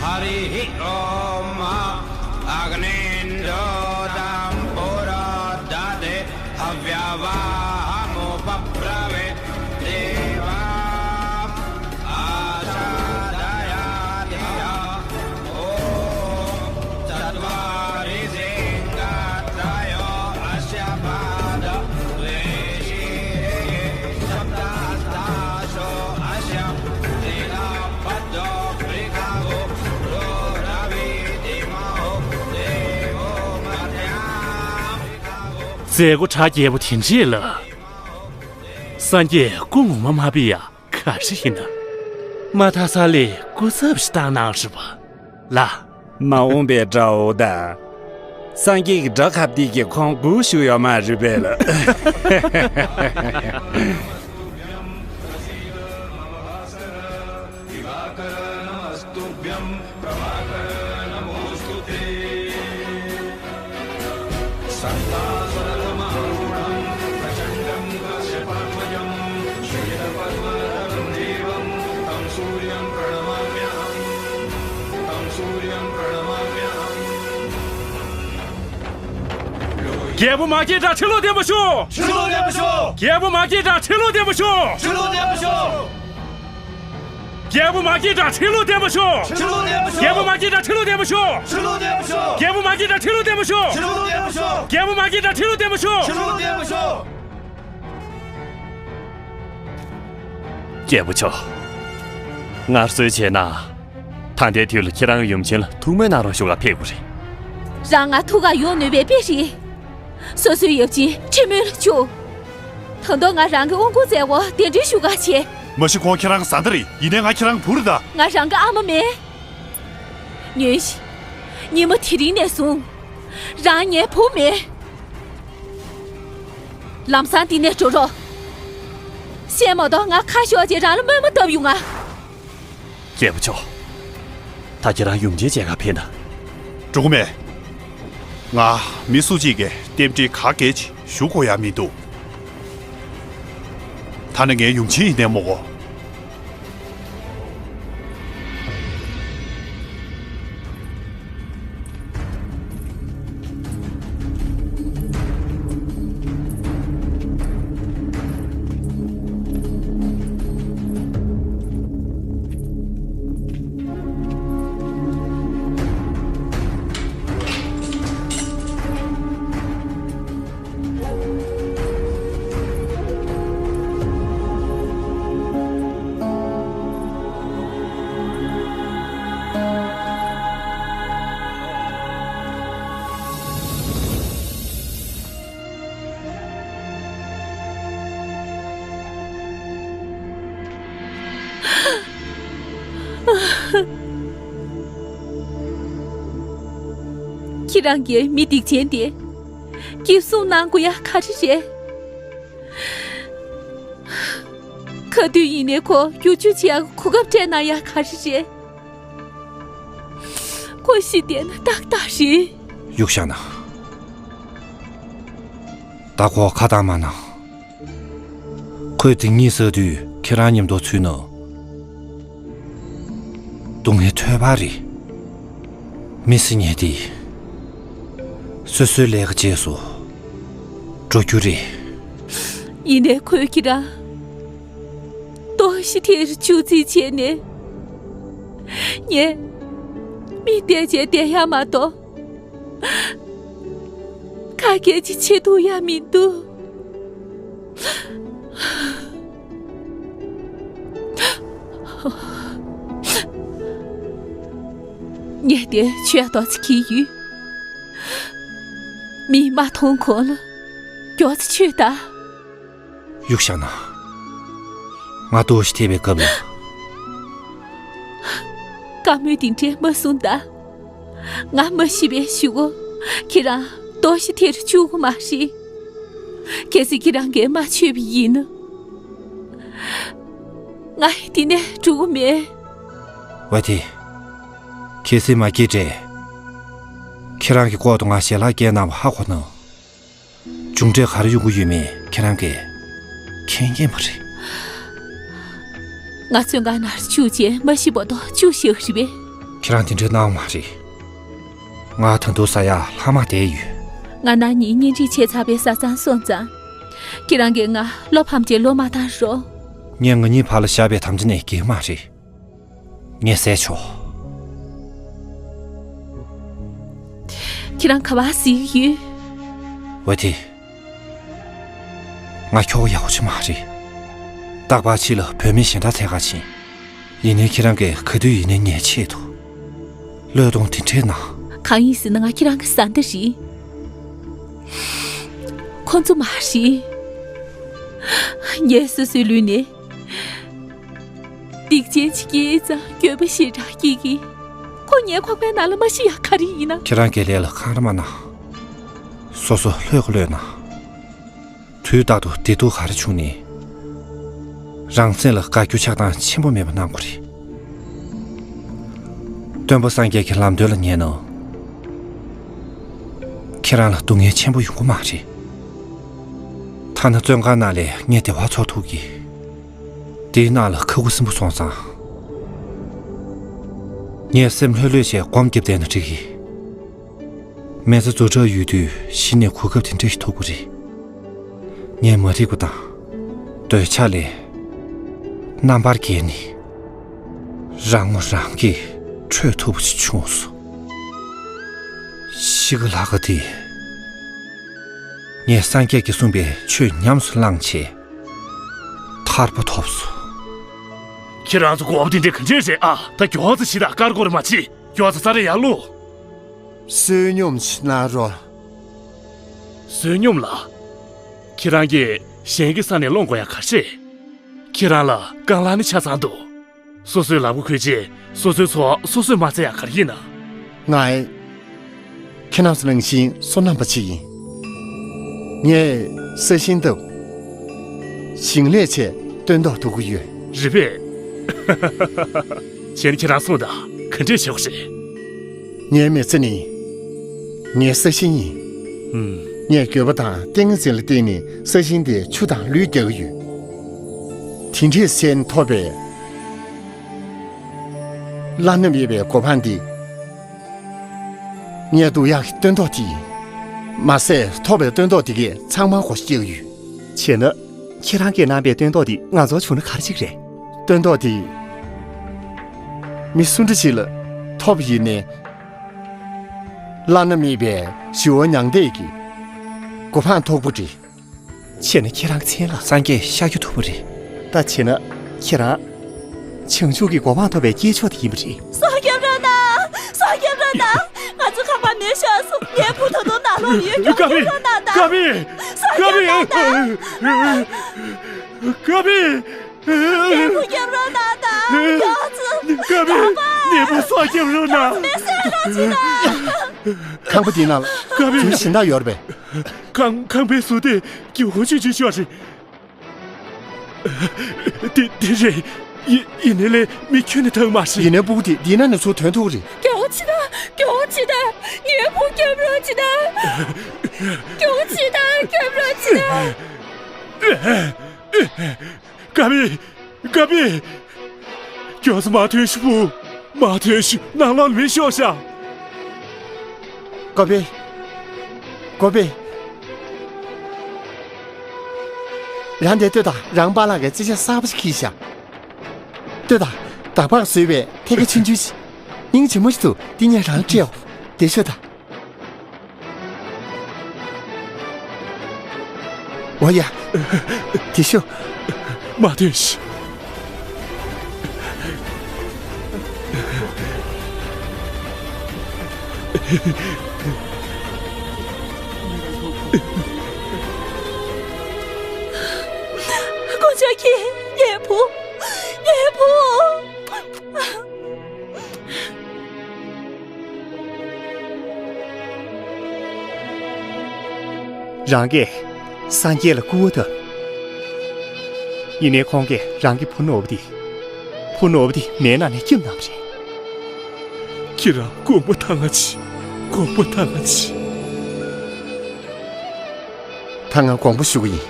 हरिः ॐ अग्निञ्जोतं पुरोदधे हव्यवाहमुपब्रवीत् देवा आसादयादिह। ॐ चत्वारि सिंहत्रयो अस्य पादद्वे शीर्षे सप्तहस्तासो अस्य श्रीरामभद्रो वृषभो रोरवीति महो देवो मर्त्यां वृषभो། མཛད་སྒོ་གྲ་རྒྱས་པོ་དེ་འདྲས་ལ། སངས་རྒྱས་སྐུ་ངོ་མ་མ་ཕེབས་ཡ་ག་རེ་ཡིན་ན། མ་མཐའ་ས་ལས་སྐུ་ཚབ་ཞིག་བཏང་གནང་རེད་པ། ལགས། མ་འོངས་པའི་དགྲ་བོ་དང་། སངས་རྒྱས་ཀྱི་དགྲ་ཁ་གཏད་ཀྱི་ཁོང་སྒུག་བཞུགས་ཡོད་མ་རེད་པས་ལགས། दिवाकर नमस्तुभ्यं प्रभाकर नमोऽस्तु ते। सर्वासुरगमारूढं प्रचण्डं काश्यपात्मजं श्वेतपद्मधरं देवं तं सूर्यं प्रणमाम्यहम्। तं सूर्यं प्रणमाम्यहम्। རྒྱལ་པོ་མ་སྐྱེས་དགྲ་ཁྲི་ལོ་བརྟན་པོ་བཞུགས། ཁྲི་ལོ་བརྟན་པོ་བཞུགས། རྒྱལ་པོ་མ་སྐྱེས་དགྲ་ཁྲི་ལོ་བརྟན་པོ་བཞུགས། ཁྲི་ལོ་བརྟན་པོ་བཞུགས། རྒྱལ་པོ་མ་སྐྱེས་དགྲ་ཁྲི་ལོ་བརྟན་པར་ཤོག་ཁྲི་ལོ་བརྟན་པར་ཤོག་རྒྱལ་པོ་མ་སྐྱེས་དགྲ་ཁྲི་ལོ་བརྟན་པར་ཤོག་ཁྲི་ལོ་བརྟན་པར་ཤོག་རྒྱལ་པོ་མ་སྐྱེས་དགྲ་ཁྲི་ལོ་བརྟན་པར་ཤོག་ཁྲི་ལོ་བརྟན་པར་ཤོག་རྒྱལ་པོ་མ་སྐྱེས་དགྲ་ཁྲི་ལོ་བརྟན་པར་ཤོག་ཁྲི་ལོ་བརྟན་པར་ཤོག་རྒྱལ་པོ་མཆོག་ངར་གསོལ་བྱས་ན། ད་ལྟའི་དུས་ལ་ཁྱེད་རང་ཡུམ་ཆེན་ལ་ཐུགས་སྨོན་གནང་རོགས་ཞུ་ག་ཕེབས་དགོས་རེད། རང་ང་ཐུག་ག་ཡོང་ནུས་པའི་དཔེ་རེད། སོ་སོའི་ཡབ་ཆེན་ཁྲི་མུན་ལ་བཅུག་ད་དུང་ང་རང་གི་དབུ་འགོ་བཙལ་བར་གདན་འདྲེན་ཞུ་ག་བྱེད། མ་གཞི་ཁོང་ཁྱེད་རང་གི་བཟའ་ཟླ་རེད། ཡིན་ནའི་ང་ཁྱེད་རང་གི་བུ་རེད་ད། ང་རང་གི་ཨ་མ་མེད། ཉོན་ཞིག་ཉི་མ་དེ་རིང་ནས་བཟུང་། རང་ངའི་བུ་མེད། ལམ་སང་འདི་ནས་འགྲོ་རོགས། གཞན་མ་གཏོགས་ང་ཁ་ཤོར་རྗེས་རང་ལ་དམོད་མོ་བཏབ་ཡོང་ང་། རྒྱལ་པོ་མཆོག་ད་ཁྱེད་རང་ཡུམ་ཆེན་མཇལ་ག་ཕེབས་ན། འགྲོ་གི་མེད། ང་མི་སུ་གཅིག་གིས་རྟེན་འབྲེལ་ག་གེ་ཞིག་ཞུ་དགོས་ཡ་མི་འདུག་ད་ནི་ངའི་ཡུམ་ཆེན་ཡིན་ནའི་མོ་གོ། ཁྱེད་རང་གིས་མི་སྡིག་ཅན་དེ་སྐྱིད་སྲུང་གནང་དགོས་ཡ་ག་རེ་རེད། ག་དུས་ཡིན་ནའི་ཁོ་རྒྱུག་རྒྱུག་བྱེད་ཡ་གོ་སྐབས་སྤྲད་གནང་ཡ་ག་རེ་རེད། ཁོ་ཤི་བསྡད་ན་ཏག་ཏག་རེད། གཡུག་བཞག་ན། ད་ཁོ་ཁ་གཏམ་མ་གནང་། ཁོས་དེ་གཉིད་སད་དུས་ཁྱེད་རང་མཉམ་དུ་ཚུད་ན། སྡུག་བསྔལ་ཐོལ་པ་རེད། མི་སེམས་ཉིད་དེ། སོ་སོའི་ལས་ཀ་རྗེས་སུ་འགྲོ་རྒྱུ་རེད། ཡིན་ནའི་ཁོས་ཁྱེད་རང་ལྟོགས་ཤི་ཐེར་བཅུག་རྩིས་བྱས་ནས། ངས་མི་བསྡད་བྱས་བསྡད་ཡ་མ་གཏོགས། ཁ་སྐད་ཅིག་བྱེད་ཐུབ་ཡ་མི་འདུག་ངས་དེ་ཆོས་ཏོག་ཙི་གི་ཡུལ། མིས་མ་མཐོང་གོང་ལ་མགྱོགས་ཙི་ཆོས་ད། གཡུག་བཞག་ན། ང་ལྟོགས་ཤི་ཐེབས་པའི་སྐབས་ལ། བཀའ་མོལ་འདི་འདྲས་མ་གསུངས་ད། ང་མ་ཤི་བའི་གཞུག་གུ། ཁྱེད་རང་ལྟོགས་ཤི་ཐེར་བཅུག་གི་མ་རེད། གལ་སྲིད་ཁྱེད་རང་གིས་མ་ཆོད་པ་ཡིན་ན། ང་འདི་ནས་འགྲོ་གི་མེད། ཝེ་ཐི། གལ་སྲིད་མ་སྐྱེས་དྲན། ཁྱེད་རང་གི་ལྐོག་ཏུ་ང་ཞལ་ལག་སྐྱེལ་གནང་བ་ཧ་གོ་ན། མཇུག་འབྲས་ག་རེ་ཡོང་གི་ཡོད་མེད་ཁྱེད་རང་གིས་མཁྱེན་གྱི་མ་རེད། ང་བཙོན་ཁང་ནང་བཅུག་བྱས་མ་ཤི་བར་དུ་བཅུག་བཞག་རེད་པས། ཁྱེད་རང་དེ་འདྲའི་སྣང་བ་མ་རེད། ང་ད་དུང་ཟ་ཡ་ལྷག་མ་བསྡད་ཡོད། ང་ནང་ཉིན་གཉེན་སྒྲིག་བྱས་ཚར་བའི་བཟའ་ཚང་སོང་ཙང་། ཁྱེད་རང་གིས་ང་བློ་ཕམ་བྱས་ལོག་མ་བཏང་རོགས། ངས་ང་གཉིས་བར་ལ་བཞག་པའི་དམ་བཅའ་ནས་འགལ་མ་རེད། ངས་ཟས་ཆོག་ཁྱེད་རང་ག་པར་གཟིགས་ཡོད། ཝེ་ཐི། ང་ཁྱོ་ག་ཡག་པོ་ཅིག་མ་རེད། རྟག་པར་ཕྱི་ལ་བུད་མེད་གཞན་དག་འཚོལ་ག་ཕྱིན། ཡིན་ནའི་ཁྱེད་རང་གིས་ག་དུས་ཡིན་ནའི་ངའི་ཆེད་དུ་བློས་གཏོང་དེ་འདྲས་གནང་། གང་ཡིན་ཟེར་ན་ང་ཁྱེད་རང་གི་བཟའ་ཟླ་རེད། ཁོ་ཚོ་མ་རེད། ངས་སོ་སོའི་ལུས་ནས། སྡིག་ཅན་ཅིག་སྐྱེས་ཙང་འགྱོད་པ་ཞེ་དྲག་སྐྱེ་གི། ཁོ་ངའི་ཁོག་པའི་ནང་ལ་མ་ཤི་ཡ་ག་རེ་ཡིན་ན། ཁྱེད་རང་གི་ལས་ལ་འཁང་ར་མ་གནང་། སོ་སོ་ལྷོད་གི་ལྷོད་གནང་། དུས་རྟག་ཏུ་བདེ་སྡུག་ག་རེ་བྱུང་ནས། རང་སེམས་ལ་དགའ་སྐྱོ་ཆགས་སྡང་ཆེན་པོ་མེད་པ་གནང་དགོས་རེད། སྟོན་པ་སངས་རྒྱས་ཀྱི་ལམ་སྟོན་ལ་ཉན་ན། ཁྱེད་རང་ལ་སྡུག་བསྔལ་ཆེན་པོ་ཡོང་གི་མ་རེད། ཐ་ན་བཙོན་ཁང་ནང་ལས་ངས་བདེ་བ་འཚོ་ཐུབ་ཀྱི། དེའི་ནང་ལ་ཁ་ཁུ་སིམ་པོ་སོང་ཙང་། ངས་སེམས་ལྷོད་ལྷོད་བྱས་སྒོམ་རྒྱབ་བསྡད་ན་འགྲིག་གི། མི་ཚེ་རྫོགས་གྲབས་ཡོད་དུས་གཞི་ནས་གོ་སྐབས་དེ་འདྲ་ཞིག་ཐོབ་ཀྱི་རེད། ངས་མ་རིག་པ་དང་། འདོད་ཆགས་ལས། རྣམ་པར་རྒྱལ་ནས། རང་ངོ་རང་གིས་འཕྲོད་ཐུབ་པ་ཞིག་བྱུང་སོང་། གཤིས་ཀ་ལྷག་ག་དེས་ངས་སངས་རྒྱས་ཀྱིས་གསུངས་པའི་ཆོས་ཉམས་སུ་བླངས་བྱས་ཐར་པ་ཐོབ་སོང་། ཁྱེད་རང་ཚོ་དགོངས་པ་དེ་འདྲ་ག་འདྲས་རེད་ཨ། ད་མགྱོགས་ཙམ་ཞིག་དང་དཀར་སྒོར་མ་བྱེད། མགྱོགས་ཙམ་ས་རེ་ཡར་ལོངས། བསོད་སྙོམས་ཤིག་གནང་རོགས། བསོད་སྙོམས་ལགས། ཁྱེད་རང་གིས་གཞན་གྱི་ས་ནས་སློང་དགོས་ཡ་ག་རེ་རེད། ཁྱེད་རང་ལ་རྐང་ལག་ནི་ཆ་ཚང་འདུག། སོ་སོའི་ལག་པ་འཁོལ་རྗེས་སོ་སོའི་འཚོ་བ་སོ་སོས་མ་བཙལ་ཡ་ག་རེ་ཡིན་ན། ང་ཁྱེད་རང་ཚོ་ནང་བཞིན་སོ་ནམ་པ་ཅིག་ཡིན། ངས་ས་ཞིང་བཏབ། ཞིང་ལས་བྱས་སྟོན་ཐོག་ཐུག་གི་ཡོད། རེད་པས། བྱས་ན་ཁྱེད་རང་གསུངས་དང་ག་འདྲས་བྱེད་དགོས་རེད། ངའི་མི་ཚེ་ནི། ངའི་ས་ཞིང་ཡིན། ངས་འགྱོད་པ་དང་ཏིང་ངེ་འཛིན་ལ་བརྟེན་ནས་ས་ཞིང་དེ་ཆུ་དང་ལུད་རྒྱག་གི་ཡོད། དེ་འདྲས་བྱས་ནས་ཐོབ་པའི་བླ་ན་མེད་པའི་གོ་འཕང་འདི། ངས་བསྡུ་ཡག་གི་སྟོན་ཐོག་དེ་ཡིན། མ་ཟད་ཐོབ་པའི་སྟོན་ཐོག་དེ་གས་ཚང་མ་སྒོ་ཕྱེ་གི་ཡོད། བྱས་ན། ཁྱེད་རང་གིས་གནང་པའི་སྟོན་ཐོག་འདི་ང་ཚོར་བྱུང་ན་ག་རེ་ཅིག་རེད། སྟོན་ཐོག་དེ། མི་སུ་འདྲ་ཞིག་ལ་ཐོབ་ཡིན་ནའི། བླ་ན་མེད་པའི་ཞི་བ་མྱང་འདས་ཀྱི་གོ་འཕང་ཐོབ་པ་རེད། བྱས་ན་ཁྱེད་རང་མཚན་ལ། སངས་རྒྱས་ཤཱཀྱ་ཐུབ་པ་རེད། ད་བྱས་ན་ཁྱེད་རང་། བྱང་ཆུབ་ཀྱི་གོ་འཕང་ཐོབ་པའི་སྐྱེས་མཆོག་དེ་ཡིན་པ་རེད། སྲོག་སྐྱོབ་རོགས་གནང་། སྲོག་སྐྱོབ་རོགས་གནང་། ང་ཚོ་ཁང་པ་མེ་ཤོར་སོང་། ངའི་བུ་ད་དུང་ནང་ལོགས་ལ་ཡོད། སྐྱོབ་སྐྱོབ་རོགས་གནང་དང་། ཀ་པི། སྲོག་སྐྱོབ་རོགས་གནང་དང་། ཀ་པི། ངའི་བུ་སྐྱོབ་རོགས་གནང་དང་། ཡོག་ཙི། ཀ་པི། ངའི་བུ་སྲོག་སྐྱོབ་རོགས་གནང་། མེ་གསོད་རོགས་གྱིས་དང་། ཁང་པ་འདི་ནང་ལ། ཀ་པི། བུ་གཞན་དག་ཡོད་རེད་པས། ཁང་ཁང་པའི་ཟུར་དེ་སྒེའུ་ཁུང་ཆུང་ཆུང་ཤོས་རེད། དེ་དེ་རེད། ཡིན་ཡིན་ནའི་ལས་མི་ཁྱོན་ནས་ཐང་མ་རེད། ཡིན་ནའི་སྤུ་གུ་དེ་འདི་ནང་ནས་ཚུར་ཐོན་ཐུབ་ཀྱི་རེད། མགྱོགས་ཅིག་དང་། མགྱོགས་ཅིག་དང་། ངའི་བུ་སྐྱོབ་རོགས་གྱིས་དང་། མགྱོགས་ཅིག་དང་། སྐྱོབ་རོགས་གྱིས་དང་། ཀ་པི། ཀ་པི། མགྱོགས་ཙམ་མར་ཐོན་ཤོག་བུ། མར་ཐོན་ཤོག་ནང་ལོགས་ལ་མེ་ཤོར་ཤག་ཀ་པི། ཀ་པི། རང་དེ་ལྟོས་དང་། རང་པཱ་ལགས་ཀྱིས་རྩེད་ཆས་གསར་པ་ཞིག་ཁྱེར་ཤག་ལྟོས་དང་། དར་བག་བཟོས་པའི་ཐད་ཀ་ཆུང་ཆུང་ཞིག་སྙིང་རྗེ་མོ་ཞིག་འདུག་འདི་ངས་རང་སྤྲད་འོ། དེ་ཤོད་དང་། འོ་ཡ། དེ་ཤོད། མར་ཐོན་ཤིག་དཀོན་མཆོག་གིས། ངའི་བུ། ངའི་བུ། རང་གིས་སངས་རྒྱས་ལ་སྐུར་བ་བཏབ། ཡིན་ནའི་ཁོང་གིས་རང་གི་བུ་ནོར་བུ་འདི། བུ་ནོར་བུ་འདི་མེའི་ནང་ནས་སྐྱེམས་གནང་བ་རེད། ཁྱེད་རང་དགོངས་པ་དྭངས་པ་བྱེད། དགོངས་པ་དྭངས་པ་བྱེད། ད་ང་དགོངས་པ་ཞུ་གི་ཡིན།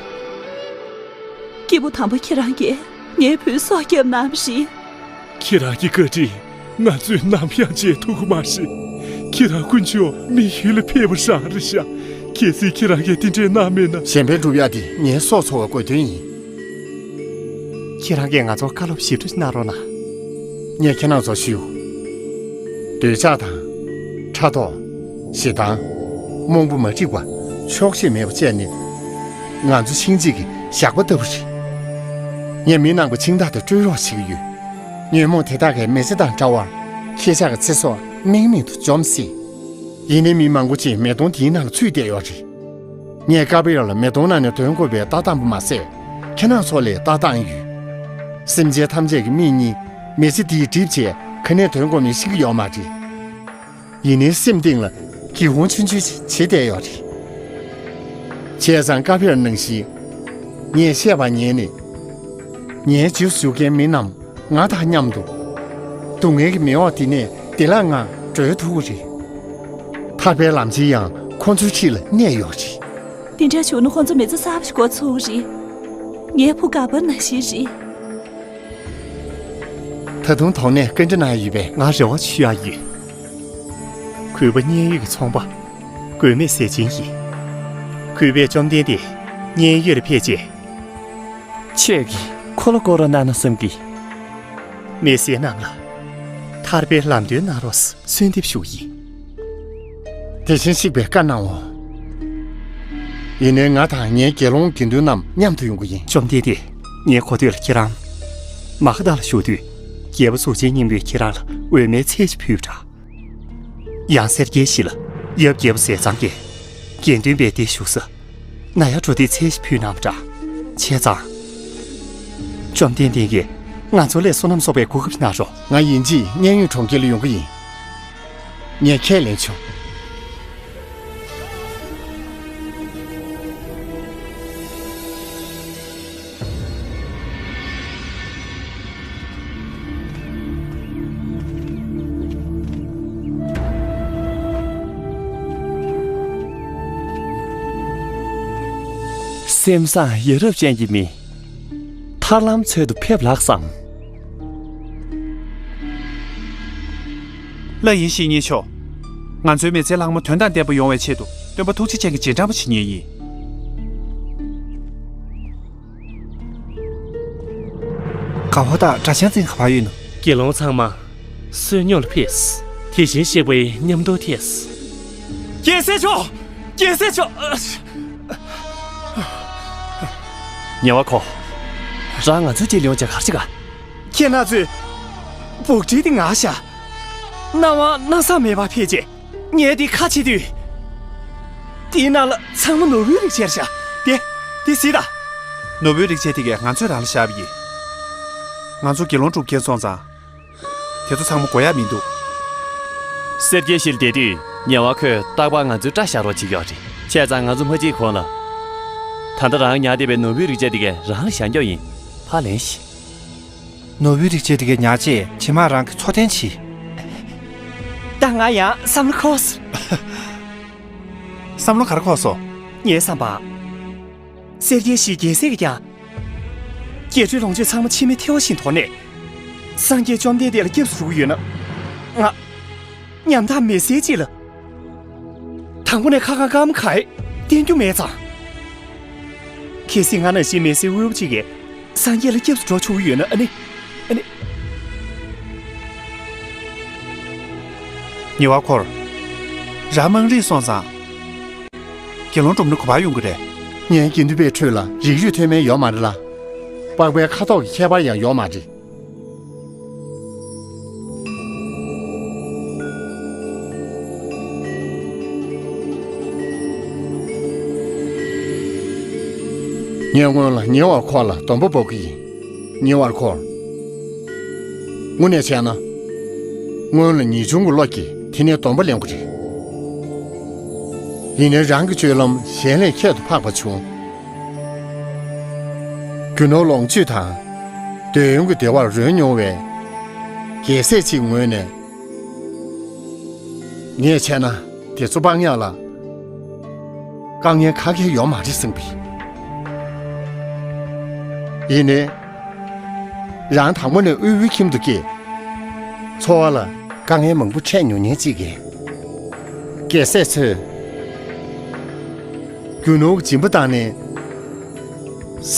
སྐྱེས་བུ་དམ་པ་ཁྱེད་རང་གིས་ངའི་བུའི་སྲོག་བསྐྱབས་གནང་བ་རེད། ཁྱེད་རང་གི་བཀའ་དྲིན་ང་ཚོས་ནམ་ཡང་བརྗེད་ཐུབ་ཀྱི་མ་རེད། ཁྱེད་རང་དཀོན་མཆོག་མི་ཡུལ་ལ་ཕེབས་པ་རང་རེད་ཤག་གལ་སྲིད་ཁྱེད་རང་གིས་དེ་འདྲས་གནང་མེད་ན། གཞན་ཕན་སྒྲུབ་ཡག་དེ་ངའི་སྲོག་འཚོ་བའི་དགོས་དོན་ཡིན། ཁྱེད་རང་གིས་ང་ཚོར་བཀའ་སློབ་ཞིབ་ཕྲ་གནང་རོགས་གནང་། ངས་ཁྱེད་རང་ཚོར་ཞུ། འདོད་ཆགས་དང་། ཕྲག་དོག་ཞེ་སྡང་། རྨོངས་པ་མ་འགྲིག་པ། ཆོག་ཤེས་མེད་པ་བཅས་ནི། ང་ཚོ་ཤིང་གཅིག་གི་ཞགས་པ་ལྟ་བུ་རེད། ངས་མི་ནག་པོ་ཕྱིང་ཐག་དེ་བཀྲོལ་རོགས་བྱེད་ཀྱི་ཡོད། ཉོན་མོངས་དེ་དག་གིས་མི་ཚེ་དང་འདྲ་བར་ཁྱེད་ཅག་གི་ཚེ་སྲོག་རྨེག་མེད་དུ་འཇོམས་སྲིད། ཡིན་ནའི་མི་མང་པོ་ཅིག་མེ་དོང་དེའི་ནང་ལ་ཚུད་བསྡད་ཡོད་རེད། ངས་ཀ་པི་ར་ལ་མེ་དོང་ནང་ནས་ཐོན་དགོས་པའི་ལྟ་སྟངས་པོ་མ་ཟད། ཁྱེད་རང་ཚོ་ལ་ལྟ་སྟངས་ཡོད། སེམས་ཅན་ཐམས་ཅད་ཀྱི་མིག་གཉིས་མི་ཚེ་འདིའི་གྲིབ་བྱས་ག་ནས་ཐོན་དགོས་མིན་ཤེས་ཀྱི་ཡོད་མ་རེད། ཡིན་ནའི་སེམས་གཏིང་ལ་སྒེའུ་ཁུང་ཆུང་ཆུང་ཞིག་བྱེད་བསྡད་ཡོད་རེད། བྱས་ཙང་ཀ་པི་ར་ནང་བཞིན། ངས་བཤད་པ་ཉན་ནས། ངའི་རྗེས་སུ་ཞུགས་མཁན་མི་རྣམས་ང་དང་མཉམ་དུ། སྡུག་བསྔལ་གྱི་མེ་འོབས་འདི་ནས་བདེ་བླག་ངང་བྲོས་ཐུབ་ཀྱི་རེད། ཐར་པའི་ལམ་ཆེན་ཡང་ཁོང་ཚོའི་འཁྲིས་ལ་གནས་ཡོད་རེད། དེ་འདྲ་བྱུང་ན་ཁོང་ཚོ་མི་ཚེ་གསར་པ་ཞིག་འགོ་ཚུགས་ཀྱི་རེད། ངའི་བུ་ག་པར་ནང་བཞིན་རེད། ད་དུང་དོགས་གནས་ག་འདྲ་གནང་ཡ་ཡོད་པས། ང་རེ་བ་ཆེ་ཡ་ཡོད། གུས་པ་མཉན་ཡོད་ཀྱི་ཚོང་པ། མགོན་མེད་ཟས་སྦྱིན་ཡིན། གུས་པས་བཅོམ་ལྡན་འདས་མཉན་ཡོད་ལ་ཕེབས་རྗེས། ཁྱེད་ཀྱིས་ཁོ་ལ་བསྐོར་རོགས་གནང་ན་བསམ་གི། མི་སེར་རྣམས་ལ་ ཐར་པའི་ལམ་སྟོན་གནང་རོགས་གསོལ་འདེབས་ཞུ་ཡིན། དེ་བཞིན་གཤེགས་པས་བཀའ་གནང་ངོ་། ཡིན་ནའི་ང་དང་ངའི་དགེ་སློང་དགེ་འདུན་རྣམས་མཉམ་དུ་ཡོང་གི་ཡིན། བཅོམ་ལྡན་འདས། ངས་གོ་ཐོས་ལ་ཁྱེད་རང་མ་ཧཱ་ཏ་ལ་བཞུགས་དུས། རྒྱལ་པོ་གཟུགས་ཅན་སྙིང་པོས་ཁྱེད་རང་ལ་འོད་མའི་ཚལ་ཞིག་ཕུལ་བ་འདྲ། ཡང་སེར་སྐྱའི་གཞི་ལ་ཡབ་རྒྱལ་པོ་ཟས་གཙང་གིས་དགེ་འདུན་པའི་སྡེ་བཞུགས་ས་ན་ཡར་འགྲོ་དུས་ཚལ་ཞིག་ཕུལ་གནང་བ་འདྲ། བྱས་ཙང་། བཅོམ་ལྡན་འདས་ཀྱིས་ང་ཚོ་ལ་བསོད་ནམས་གསོག་པའི་གོ་སྐབས་གནང་རོགས། ང་ཡིན་གཅིག་མཉན་ཡོད་གྲོང་ཁྱེར་ལ་ཡོང་གི་ཡིན། ངས་ཁས་ལེན་བྱུང་། སེམས་བཟང་ཡ་རབས་ཅན་གྱི་མི། ཐར་ལམ་འཚོལ་དུ་ཕེབས་ལགས་སམ། ལགས་ཡིན་བཤེས་གཉེན་མཆོག་ང་ཚོའི་མི་ཚེ་ལྷག་མ་དོན་དང་ལྡན་པ་ཡོང་བའི་ཆེད་དུ་སྟོན་པ་ཐུགས་རྗེ་ཅན་གྱི་རྗེས་འབྲང་པ་བྱེད་མཁན་ཡིན། ག་བ་དང་གྲྭ་ཆང་འཛིན་ག་པར་ཡོད་ནོ། དགེ་སློང་ཚང་མ་བསོད་སྙོམས་ལ་ཕེབས། དེ་བཞིན་གཤེགས་པའི་ཉམས་རྟོགས་ཐེབས། རྒྱལ་སྲས་མཆོག་རྒྱལ་སྲས་མཆོག་ཉེ་བར་ཁོ། རང་ང་ཚོའི་རྗེས་ལ་ཡོང་བྱས་ག་རེ་བྱེད་ག་ཁྱེད་རྣམ་ཚོས་འབོག་སྒྲིལ་དེ་ངར་ཤག་སྣང་བ་སྣང་བཟང་མེད་པར་ཕེབས་རྗེས། ངས་དེ་ཁ་ཕྱེ་དུས། དེའི་ནང་ལ་ཚང་མ་ནོར་བུའི་རིགས་བྱས་རེད་ཤག་དེ། དེ་གཟིགས་དང་། ནོར་བུའི་རིགས་བྱས་དེ་གས་ང་ཚོས་རང་ལ་བཞག་པ་ཡིན། ང་ཚོ་དགེ་སློང་སྒྲུབ་མཁན་སོང་ཙང་། དེ་ཚོ་ཚང་མ་དགོས་ཡག་མི་འདུག་སེར་སྐྱའི་གཞི་ལ་བསྡད་དུས་ཉེ་བར་ཁོས་རྟག་པར་ང་ཚོའི་སྐྲ་བཞར་རོགས་བྱེད་ཀྱི་ཡོད་རེད། བྱས་ཙང་ང་ཚོ་མ་འཇིགས་གོང་ལ། ད་ལྟ་རང་ཉར་བསྡད་པའི་ནོར་བུའི་རིགས་བྱས་དེ་གས་རང་ལ་བཞག་རྒྱུ་ཡིན། ཕར་ལེན་ཤིག་ནོར་བུའི་རིགས་བྱས་དེ་གས་ཉར་རྗེས་རྗེས་མ་རང་གིས་འཚོ་རྟེན་བྱེད། ད་ང་ཡང་བསམ་བློ་འཁོར། བསམ་བློ་ག་རེ་འཁོར་སོང་། ངའི་བསམ་པར། སེར་སྐྱའི་གཞིའི་རྒྱལ་སྲས་ཀྱིས་ཀྱང་། རྒྱས་སྤྲོས་ལོངས་སྤྱོད་ཚང་མ་འཆི་མེད་ཐལ་བ་བཞིན་དོར་ནས། སངས་རྒྱས་བཅོམ་ལྡན་འདས་ལ་སྐྱབས་སུ་འགྲོ་གི་ཡོད་ན། ང་། ཉམ་ཐག་མི་སེར་ཅིག་ལ། དང་པོ་ནས་ཁ་ཁ་སྐར་མ་ག་ཡེ་བསྟན་རྒྱུ་མེད་ཙང་། གལ་སྲིད་ང་ནང་བཞིན་མི་སེར་དབུལ་པོ་ཅིག་གིས་སངས་རྒྱས་ལ་སྐྱབས་སུ་འགྲོ་ཆོག་གི་ཡོད་ན་ཨ་ནི། ཨ་ནི། ཉེ་བར་འཁོར། རང་དམངས་རིགས་སོང་ཙང་། དགེ་སློང་སྒྲུབ་ན་ག་པར་ཡོང་གི་རེད། ངའི་དགེ་འདུན་པའི་ཁྲོད་ལ་རིགས་རུས་མཐོ་དམན་ཡོད་མ་རེད་ལ། པགས་པའི་ཁ་དོག་གི་ཁྱད་པར་ཡང་ཡོད་མ་རེད། ངས་སྔོན་ལ་ཉེ་བར་འཁོར་ལ་སྡོམ་པ་འབོག་གི་ཡིན། ཉེ་བར་འཁོར། དངོས་གནས་བྱས་ན། སྔོན་ལ་ངེས་འབྱུང་གི་བློ་སྐྱེས་དེ་ནས་སྡོམ་པ་ལེན་དགོས་རེད། ཡིན་ནའི་རང་གི་སྤྱོད་ལམ་གཞན་ལས་ཁྱད་དུ་འཕགས་པ་བྱུང་། རྒྱུ་ནོར་ལོངས་སྤྱོད་དང་། འདོད་ཡོན་གྱི་བདེ་བར་རོལ་མྱོང་བའི་རྒྱལ་སྲས་ཅིག་ངོས་ནས། ངས་བྱས་ན་དེ་ཚོ་སྤང་ཡག་ལ་དཀའ་ངལ་ག་གེ་ཡོད་མ་རེད་བསམ་པས། ཡིན་ནའི། རང་དང་པོ་ནས་དབུལ་པོའི་ཁྱིམ་དུ་སྐྱེས། འཚོ་བ་ལ་དཀའ་ངལ་མང་པོ་འཕྲད་མྱོང་མཁན་ཅིག་གིས། རྒྱལ་སྲས་ཚོས་རྒྱུ་ནོར་གྱི་སྦྱིན་པ་བཏང་ནས་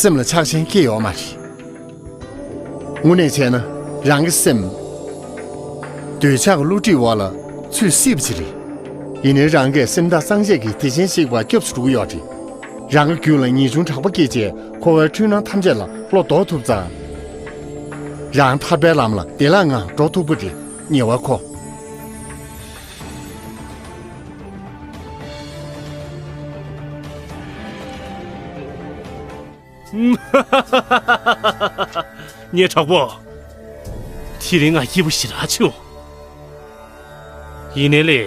སེམས་ལ་ཆགས་ཞེན་སྐྱེ་ཡོད་མ་རེད། དངོས་གནས་བྱས་ན་རང་གི་སེམས་འདོད་ཆགས་ཀྱི་བསླུ་བྲིད་འོག་ལ་ཚུད་སྲིད་པ་ཅིག་རེད། ཡིན་ནའི་རང་གིས་སེམས་དང་སངས་རྒྱས་ཀྱི་དེ་བཞིན་གཤེགས་པར་སྐྱབས་སུ་འགྲོ་གི་ཡོད་རེད། རང་གི་རྒྱུད་ལ་ངེས་འབྱུང་དྲག་པོ་སྐྱེས་རྗེས་འཁོར་བའི་འཁྲུལ་སྣང་ཐམས་ཅད་ལ་བློ་ལྡོག་ཐུབ་ཙང་། རང་ཐར་པའི་ལམ་ལ་བདེ་བླག་ངང་འགྲོ་ཐུབ་ཀྱི་རེད། ཉེ་བར་འཁོར། ངའི་གྲོགས་པོ། དེ་རིང་ང་སྐྱིད་པོ་ཞེ་དྲག་བྱུང་། ཡིན་ནའི་ལས།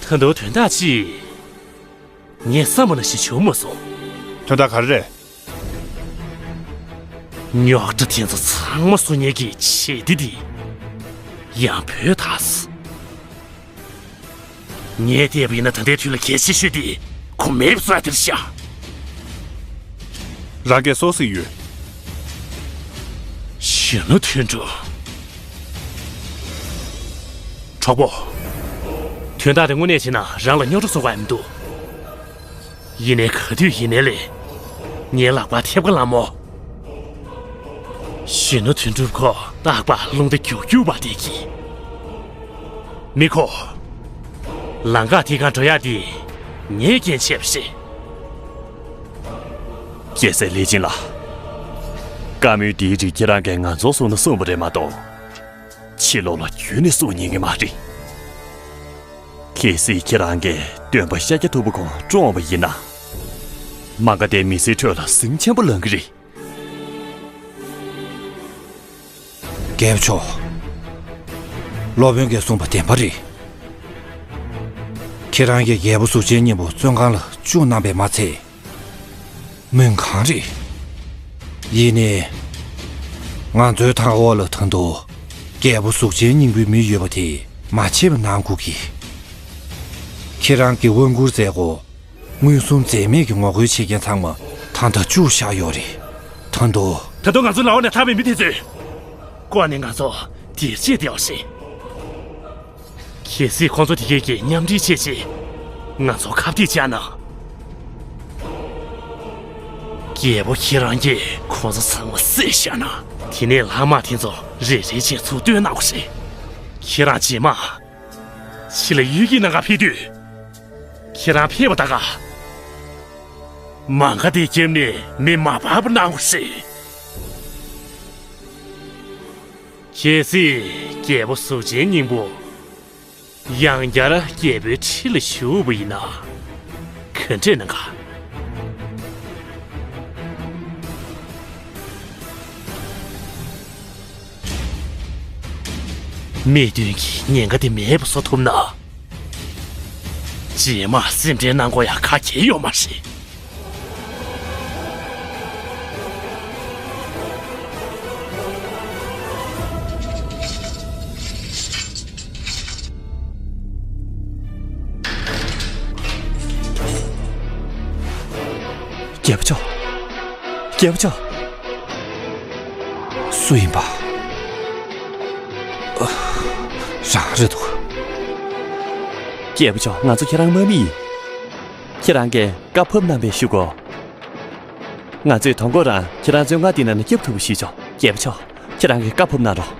ད་དུང་དོན་དག་ཅིག་ངས་བསམ་པ་ནང་བཞིན་བྱུང་མ་སོང་། དོན་དག་ག་རེ་རེད། རྙོག་དྲ་དེ་ཚོ་ཚང་མ་བཟོ་མཁན་གྱི་བྱེད་གཏེ་དེ་ཡང་བུད་ཐལ་སོང་། ངས་བལྟས་པ་ཡིན་ན་ད་ལྟའི་དུས་ལ་གལ་ཆེ་ཤོས་དེ་ཁོ་མེད་པ་བཟོ་ཡ་དེ་རེད་ཤག་རང་གིས་སུ་གཟིགས་ཡོད། གཞོན་ནུ་དོན་གྲུབ། གྲོགས་པོ། དོན་དག་དེ་དངོས་གནས་བྱས་ན་རང་ལ་རྙོག་དྲ་བཟོ་དགོས་ཡ་མི་འདུག་ཡིན་ནའི་ག་དུས་ཡིན་ནའི་ལས། ངའི་ལག་པར་ཐེབས་ཀ་ལངས་མོ། གཞོན་ནུ་དོན་གྲུབ་ཁོ་རྟག་པར་རླུང་རྟ་རྒྱུག་རྒྱུག་པ་དེ་གྱིས། མི་ཁོ། ལམ་ཁ་དེ་གང་འགྲོ་ཡག་དེ་ངས་རྐྱེན་བྱས་པ་རེད། རྒྱལ་སྲས་ལི་ཅིན་ལགས། བཀའ་མོལ་འདིའི་རིགས་ཁྱེད་རང་གིས་ང་ཚོར་གསུངས་ན་གསུངས་པ་རེད་མ་གཏོགས། ཕྱི་ལོགས་ལ་ཁྱོན་ནས་གསུང་ཉན་གི་མ་རེད། གལ་སྲིད་ཁྱེད་རང་གིས་སྟོན་པ་ཤཱཀྱ་ཐུབ་པ་ཁོང་བཀྲོངས་པ་ཡིན་ན། མ་ག་དྷའི་མི་སེར་ཁྲོད་ལ་ཟིང་ཆེན་པོ་ལངས་གི་རེད། རྒྱལ་པོ་མཆོག། སློབ་དཔོན་གྱིས་གསུངས་པ་བདེན་པ་རེད། ཁྱེད་རང་གིས་རྒྱལ་པོ་གཟུགས་ཅན་སྙིང་པོ་བཙོན་ཁང་ལ་བཅུག་གནང་པས་མ་ཚད། མུན་ཁང་རེད། ཡིན་ནའི། ང་ཚོའི་མཐའ་འོག་ལ་ད་དུང་རྒྱལ་པོ་གཟུགས་ཅན་སྙིང་པོའི་མི་ཡོད་པ་དེ་མ་ཕྱེ་བ་གནང་དགོས་ཀྱི། ཁྱེད་རང་གིས་དབང་བསྐུར་མཛད་སྒོ། མངོན་སུམ་འཛེམ་མེད་ཀྱི་ངོ་རྒོལ་བྱེད་མཁན་ཚང་མ་ད་ལྟ་བཅུག་བཞག་ཡོད་རེད། ད་དུང་། ད་དུང་ང་ཚོའི་ལག་འོག་ནས་ཐར་བའི་མི་དེ་ཚོས་ཀོ་ནས་ང་ཚོ་དེར་བྱེད་བདེ་བ་ཞིག། གལ་སྲིད་ཁོང་ཚོ་དེ་གས་ཀྱིས་མཉམ་འབྲེལ་བྱས་རྗེས་ང་ཚོ་ཁ་གཏད་བཅག་ན། རྒྱལ་པོ་ཁྱེད་རང་གིས་ཁོང་ཚོ་ཚང་མ་བསད་བཞག་ན། དེ་ནས་ལྷག་མ་དེ་ཚོ་རེ་རེ་བཞིན་ཚུར་བཏོན་གནང་དགོས་རེད། ཁྱེད་རང་རྗེས་མ་ཕྱི་ལ་གཡུལ་འགྱེད་གནང་ག་ཕེབས་དུས། ཁྱེད་རང་ཕེབས་པ་ད་ག་མ་ག་དྷའི་རྒྱབ་ནས་མེ་མ་འབར་བ་གནང་དགོས་རེད། གལ་སྲིད་རྒྱལ་པོ་གཟུགས་ཅན་སྙིང་པོ་ཡང་བསྐྱར་རྒྱལ་པོའི་ཁྲི་ལ་བཞུགས་པ་ཡིན་ན། ག་འདྲས་གནང་ག་སྨྲས་དོན་གྱི་ཉེན་ཁ་དེ་མེད་པ་བཟོ་ཐུབ་ན། རྗེས་མ་སེམས་ཁྲལ་གནང་དགོས་ཡག་ག་གེ་ཡོད་མ་རེད། རྒྱལ་པོ་མཆོག་རྒྱལ་པོ་མཆོག་སུ་ཡིན་པ། ཨ། རང་རེད་འདུག་རྒྱལ་པོ་མཆོག་ང་ཚོ་ཁྱེད་རང་དམག་མི་ཡིན། ཁྱེད་རང་གིས་བཀའ་ཕབ་གནང་བའི་གཞུག་གུ། ང་ཚོས་དང་པོ་རང་ཁྱེད་རང་བཙོན་ཁང་འདི་ནང་ནས་སྐྱོབ་ཐུབ་པ་ཞུས་ཆོག་རྒྱལ་པོ་མཆོག་ཁྱེད་རང་གིས་བཀའ་ཕབ་གནང་རོགས།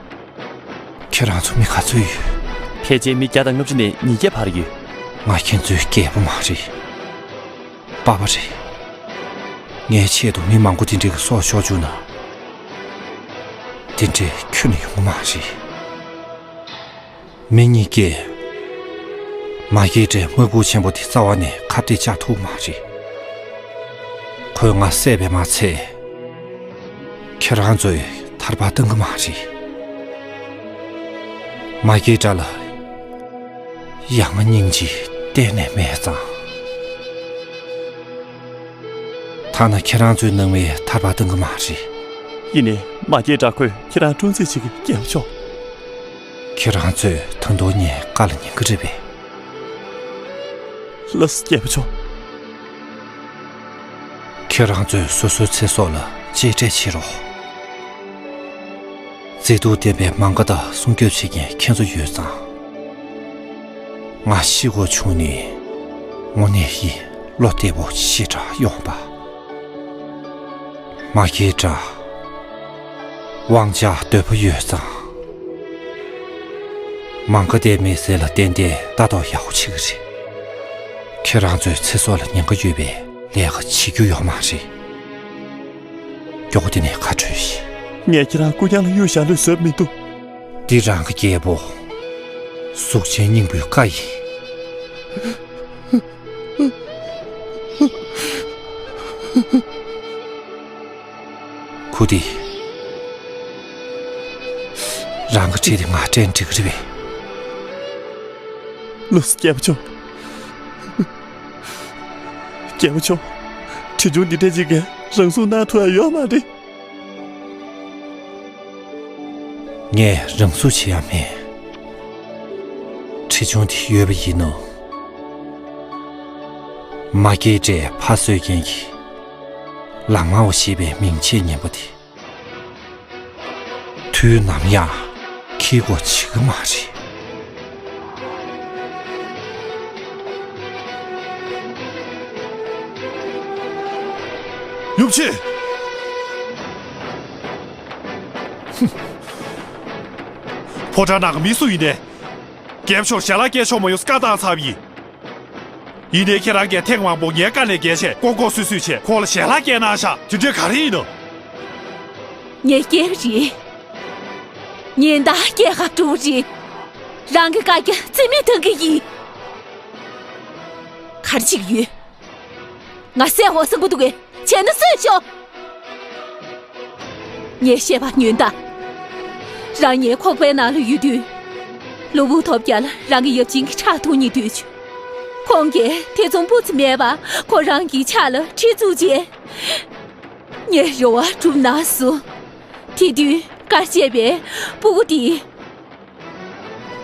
ཁྱེད་རང་ཚོ་མི་ག་ཚོད་ཡོད། ཕལ་ཆེར་མི་བརྒྱ་དང་ལྔ་བཅུ་ནས་ཉིས་བརྒྱ་བར་ཡོད། ང་ཁྱེད་ཚོའི་རྒྱལ་པོ་མ་རེད། པ་པ་རེད། ངའི་ཆེད་དུ་མི་མང་པོ་དེ་འདྲའི་གི་སྲོག་ཤོར་བཅུག་ན། དེ་འདྲའི་ཁྱོན་ནས་ཡོང་གི་མ་རེད། མི་གཉིས་ཀས་མ་སྐྱེས་དགྲའི་དམག་འཁྲུག་ཆེན་པོ་དེ་རྩ་བ་ནས་ཁ་གཏད་བཅག་ཐུབ་མ་རེད། ཁོས་ང་བསད་པས་མ་ཚད། ཁྱེད་རང་ཚོས་ཐར་པ་གཏང་གི་མ་རེད། མ་སྐྱེས་དགྲ་ལ་ཡ་ང་སྙིང་རྗེ་གཏན་ནས་མེད་ཙང་། ཐ་ན་ཁྱེད་རང་ཚོའི་ནང་མིས་ཐར་པ་གཏང་གི་མ་རེད། ཡིན་ནའི་མ་སྐྱེས་དགྲ་ཁོས་ཁྱེད་རང་སྲུང་བརྩི་བྱེད་ཀྱི་རྒྱལ་པོ་མཆོག་ཁྱེད་རང་ཚོས་ད་དུང་ངའི་བཀའ་ལ་ཉན་གི་རེད་པས། ལགས་སོ་རྒྱལ་པོ་མཆོག་ཁྱེད་རང་ཚོས་སོ་སོའི་ཚེ་སྲོག་ལ་གཅེས་སྤྲས་བྱེད་རོགས། མཛེས་སྡུག་ལྡན་པའི་མ་ག་དྷ་སྲུང་སྐྱོབ་བྱེད་མཁན་ཁྱེད་ཚོ་ཡོད་ཙང་། ང་ཤི་དགོས་བྱུང་ནས་དངོས་གནས་ཡིན་བློ་བདེ་པོ་ཞེ་དྲག་ཡོང་པ། མ་སྐྱེས་དགྲ། དབང་ཆ་འདོད་པ་ཡོད་ཙང་། མ་ག་དྷའི་མི་སེར་ལ་ཏན་ཏན་ལྟ་རྟོག་ཡག་པོ་བྱེད་ཀྱི་རེད། ཁྱེད་རང་ཚོའི་ཚེ་སྲོག་ལ་ཉེན་ཁ་ཡོད་པའི་ལས་ཀ་བྱེད་རྒྱུ་ཡོད་མ་རེད། མགྱོགས་པོ་དེ་ནས་ཁ་གྲོས་ཤིག་ངས་ཁྱེད་རང་རྐུ་རྐྱང་ལ་གཡུག་བཞག་ལུགས་བཟོས་མི་འདུག་འདི་རང་གི་རྒྱལ་པོ་གཟུགས་ཅན་སྙིང་པོའི་བཀའ་ཡིན། ཁུ་དི། རང་གི་ཁྲི་དེ་ང་སྤྲད་འགྲིག་གི་རེད་པས། ལགས་སོ་རྒྱལ་པོ་མཆོག་རྒྱལ་པོ་མཆོག་ཁྲི་ཆུང་འདི་འདྲ་ཅིག་གིས་རང་སྲུང་གནང་ཐུབ་ཡ་ཡོད་མ་རེད། ངས་རང་སྲུང་བྱེད་ཡ་མེད། ཁྲི་ཆུང་དེ་ཡོད་པ་ཡིན་ནོ། མ་སྐྱེས་དགྲས་ཕ་གསོད་མཁན་གྱི་ལག་དམར་བ་ཞེས་པའི་མིང་ཆེས་སྙན་པོ་དེ། དུས་ནམ་ཡང་འཁྱེར་དགོས་བྱེད་ཀྱི་མ་རེད། ཡུམ་ཆེ། ཕོ་བྲང་ནང་གི་མི་སུ་ཡིན་ནའི། རྒྱལ་པོ་མཆོག་ཞལ་ལག་སྐྱེལ་ཆོག་མ་ཡོང་བཀའ་བཏང་ཚར་བ་ཡིན། ཡིན་ནའི་ཁྱེད་རང་གིས་ཐེངས་མང་པོ་ངའི་བཀའ་ལས་འགལ་བྱས་ལྐོག་ལྐོག་སུད་སུད་བྱས་ཁོང་ལ་ཞལ་ལག་སྐྱེལ་གནང་ཤག་དེ་འདྲ་ག་རེ་ཡིན་ནམ། ངས་སྐྱེལ་བ་རེད། ཉིན་ལྟར་སྐྱེལ་ག་འགྲོ་བ་རེད། རང་གི་བཀའ་རྒྱ་རྩིས་མེད་གཏང་གི་ཡིན། ག་རེ་བྱེད་ཀྱི་ཡོད། ང་སྲས་འོ་སང་པོ་འདུག་གས། བྱས་ན་གསོད་ཤོག་ངས་བཤད་པ་ཉོན་དང་། རང་ངའི་ཁོག་པའི་ནང་ལ་ཡོད་དུས། གློ་བུར་ཐོབ་རྒྱ་ལ་རང་གི་ཡབ་ཆེན་གྱི་ཁྲག་འཐུང་སྙིང་འདོད་བྱུང་། ཁོང་གིས་ཐེ་ཚོམ་སྤུ་ཙམ་མེད་པར་ཁོ་རང་གི་ཕྱག་ལ་གྲི་བཙུགས་རྗེས། ངའི་རེ་བ་གྲུབ་གནང་སོང་། དེ་དུས་བཀའ་བཅད་པའི་སྤུ་གུ་དེས།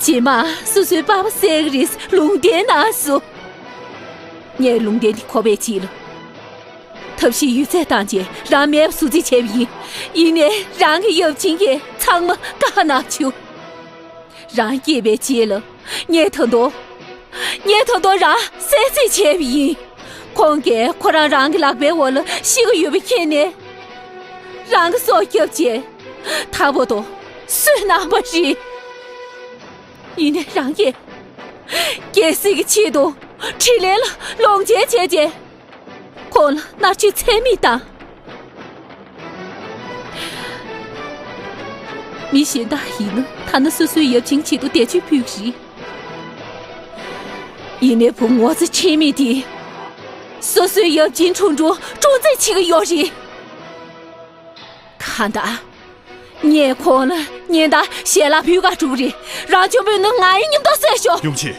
རྗེས་མ་སོ་སོའི་པ་ཕ་བསད་ཀྱི་རེད་ལུང་བསྟན་གནང་སོང་། ངས་ལུང་བསྟན་དེ་གོ་བའི་རྗེས་ལ། ཐབས་ཤེས་ཡོད་ཚད་བཏང་རྗེས་རང་མེད་པ་བཟོ་རྩིས་བྱས་པ་ཡིན། ཡིན་ནའི་རང་གི་ཡབ་ཆེན་གྱིས་ཚང་མ་བཀག་གནང་བྱུང་། རང་སྐྱེས་པའི་རྗེས་ལ་ངས་ད་དུང་། ངས་ད་དུང་རང་བསད་རྩིས་བྱས་པ་ཡིན། ཁོང་གིས་ཁོ་རང་རང་གི་ལག་པའི་འོག་ལ་ཤི་གི་ཡོད་པ་མཁྱེན་ནས། རང་གི་སྲོག་བསྐྱབས་རྗེས། ད་བར་དུ་སུན་གནང་བ་རེད། ཡིན་ནའི་རང་གིས་རྒྱལ་སྲིད་ཀྱི་ཆེད་དུ་དྲིན་ལན་ལ་ལོངས་སྤྱོད་བྱས་རྗེས། ཁོང་ལ་མནར་གཅོད་ཚད་མེད་བཏང་། མི་གཞན་དག་ཡིན་ན་ཐ་ན་སོ་སོའི་ཡབ་ཆེན་ཆེད་དུ་འདས་མཆོད་ཕུལ་གྱི་རེད། ཡིན་ནའི་བུ་ངོ་ཚ་ཁྲེལ་མེད་དེས། སོ་སོའི་ཡབ་ཆེན་ཁྲུང་ཁྲུང་སྲུང་བརྩི་བྱེད་ཀྱི་ཡོད་རེད། གང་ལྟར། ངས་ཁོང་ལ་ཉིན་ལྟར་ཞལ་ལག་ཕུལ་ག་འགྲོ་གི་རེད། རང་སྐྱོན་པོས་ནི་ང་ཡི་མཉམ་དུ་བསད་ཤོག་ཡུམ་ཆེན།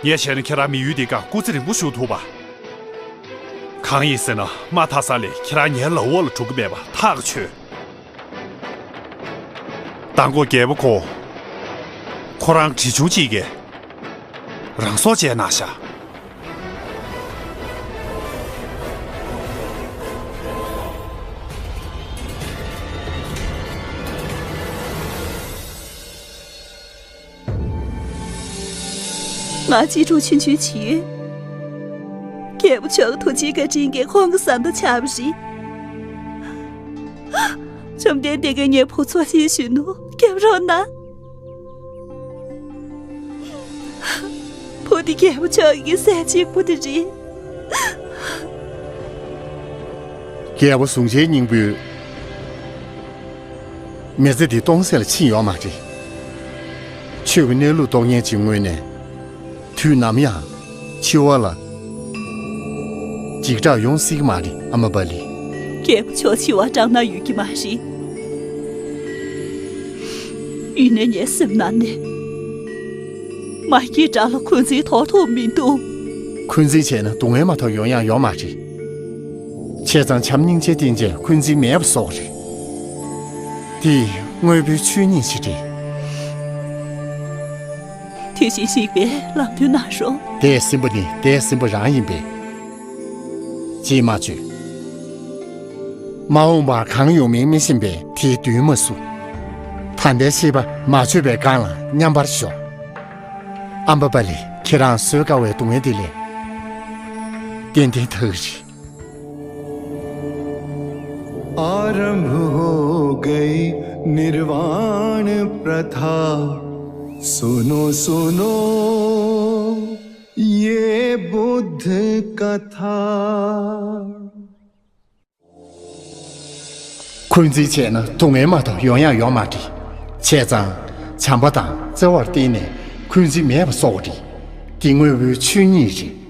ངས་བྱས་ན་ཁྱེད་རང་མི་ཡུལ་འདི་སྒང་སྐུ་ཚེ་རིང་པོ་བཞུགས་ཐུབ་པ། གང་ཡིན་ཟེར་ན་མ་མཐའ་ས་ལས་ཁྱེད་རང་ངའི་ལག་འོག་ལ་འགྲོ་གི་མེད་པ་ཐག་ཆོད། མདང་དགོང་རྒྱལ་པོ་ཁོ། ཁོ་རང་གྲི་ཆུང་གཅིག་གིས་རང་སྲོག་བཅད་གནང་ཤག་ང་གཅེས་ཕྲུག་ཆུང་ཆུང་བྱེད་ཡོད། རྒྱལ་པོ་མཆོག་གི་ཐུགས་རྗེ་བཀའ་དྲིན་གྱིས་ཁོང་གི་བཟའ་ཟླ་ཆགས་པ་རེད། བཅོམ་ལྡན་འདས་ཀྱིས་ངའི་བུ་ཚོ་ལྷན་ཞུ་ནོ་སྐྱབས་རོགས་གནང་། བུ་དེ་རྒྱལ་པོ་མཆོག་གི་སྲས་གཅིག་པུ་དེ་རེད། རྒྱལ་པོ་གཟུངས་ཆེན་སྙིང་པོས། མི་ཚེ་འདི་སྟོང་ཟད་ལ་ཕྱིན་ཡོད་མ་རེད། ཆོས་ཀྱི་གནས་ལུགས་རྟོགས་མཁན་ཅིག་ངོས་ནས། དུས་ནམ་ཡང་འཆི་བ་ལ་འཇིགས་སྐྲག་ཡོང་སྲིད་ཀྱི་མ་རེད། ཨ་མ་བ་ལི། རྒྱལ་པོ་མཆོག་འཆི་བ་སྐྲག་སྣང་ཡོད་ཀྱི་མ་རེད། ཡིན་ནའི་ངའི་སེམས་ནང་ནས་མ་སྐྱེས་དགྲ་ལ་འཁོན་འཛིན་དོར་ཐུབ་མི་འདུག་འཁོན་འཛིན་བྱས་ན་སྡུག་བསྔལ་མ་གཏོགས་ཡོང་ཡག་ཡོད་མ་རེད། བྱས་ཙང་བྱམས་སྙིང་རྗེའི་སྟེང་ཆ་འཁོན་འཛིན་མེད་པ་བཟོ་དགོས་རེད། འདི་དངོས་པོའི་ཆོས་ཉིད་ཅིག་རེད། དེ་བཞིན་གཤེགས་པས་ལམ་སྟོན་གནང་རོགས། འདས་ཟིན་པ་ནི་འདས་ཟིན་པ་རང་ཡིན་པས། ཅིས་མ་བརྗོད། མ་འོངས་པར་གང་ཡོང་མིན་མི་ཤེས་པས་དེའི་མདུན་མ་བསུ། ད་ལྟའི་ཤེས་པ་མ་བརྗོད་པའི་སྒང་ལ་མཉམ་པར་ཤོག་ཨམ་བ་པ་ལི། ཁྱེད་རང་གསོད་དཀའ་བའི་སྡུག་བསྔལ་འདི་ལས་ཏན་ཏན་ཐར་གྱི་རེད། आरंभ हो गई निर्वाण प्रथा। सुनो सुनो ये बुद्ध कथा। འཁོན་འཛིན་བྱས་ན་སྡུག་བསྔལ་མ་གཏོགས་ཡོང་ཡག་ཡོད་མ་རེད། བྱས་ཙང་བྱམས་པ་དང་བརྩེ་བར་བརྟེན་ནས་འཁོན་འཛིན་མེད་པ་བཟོ་དགོས་རེད། འདི་དངོས་པོའི་ཆོས་ཉིད་རེད།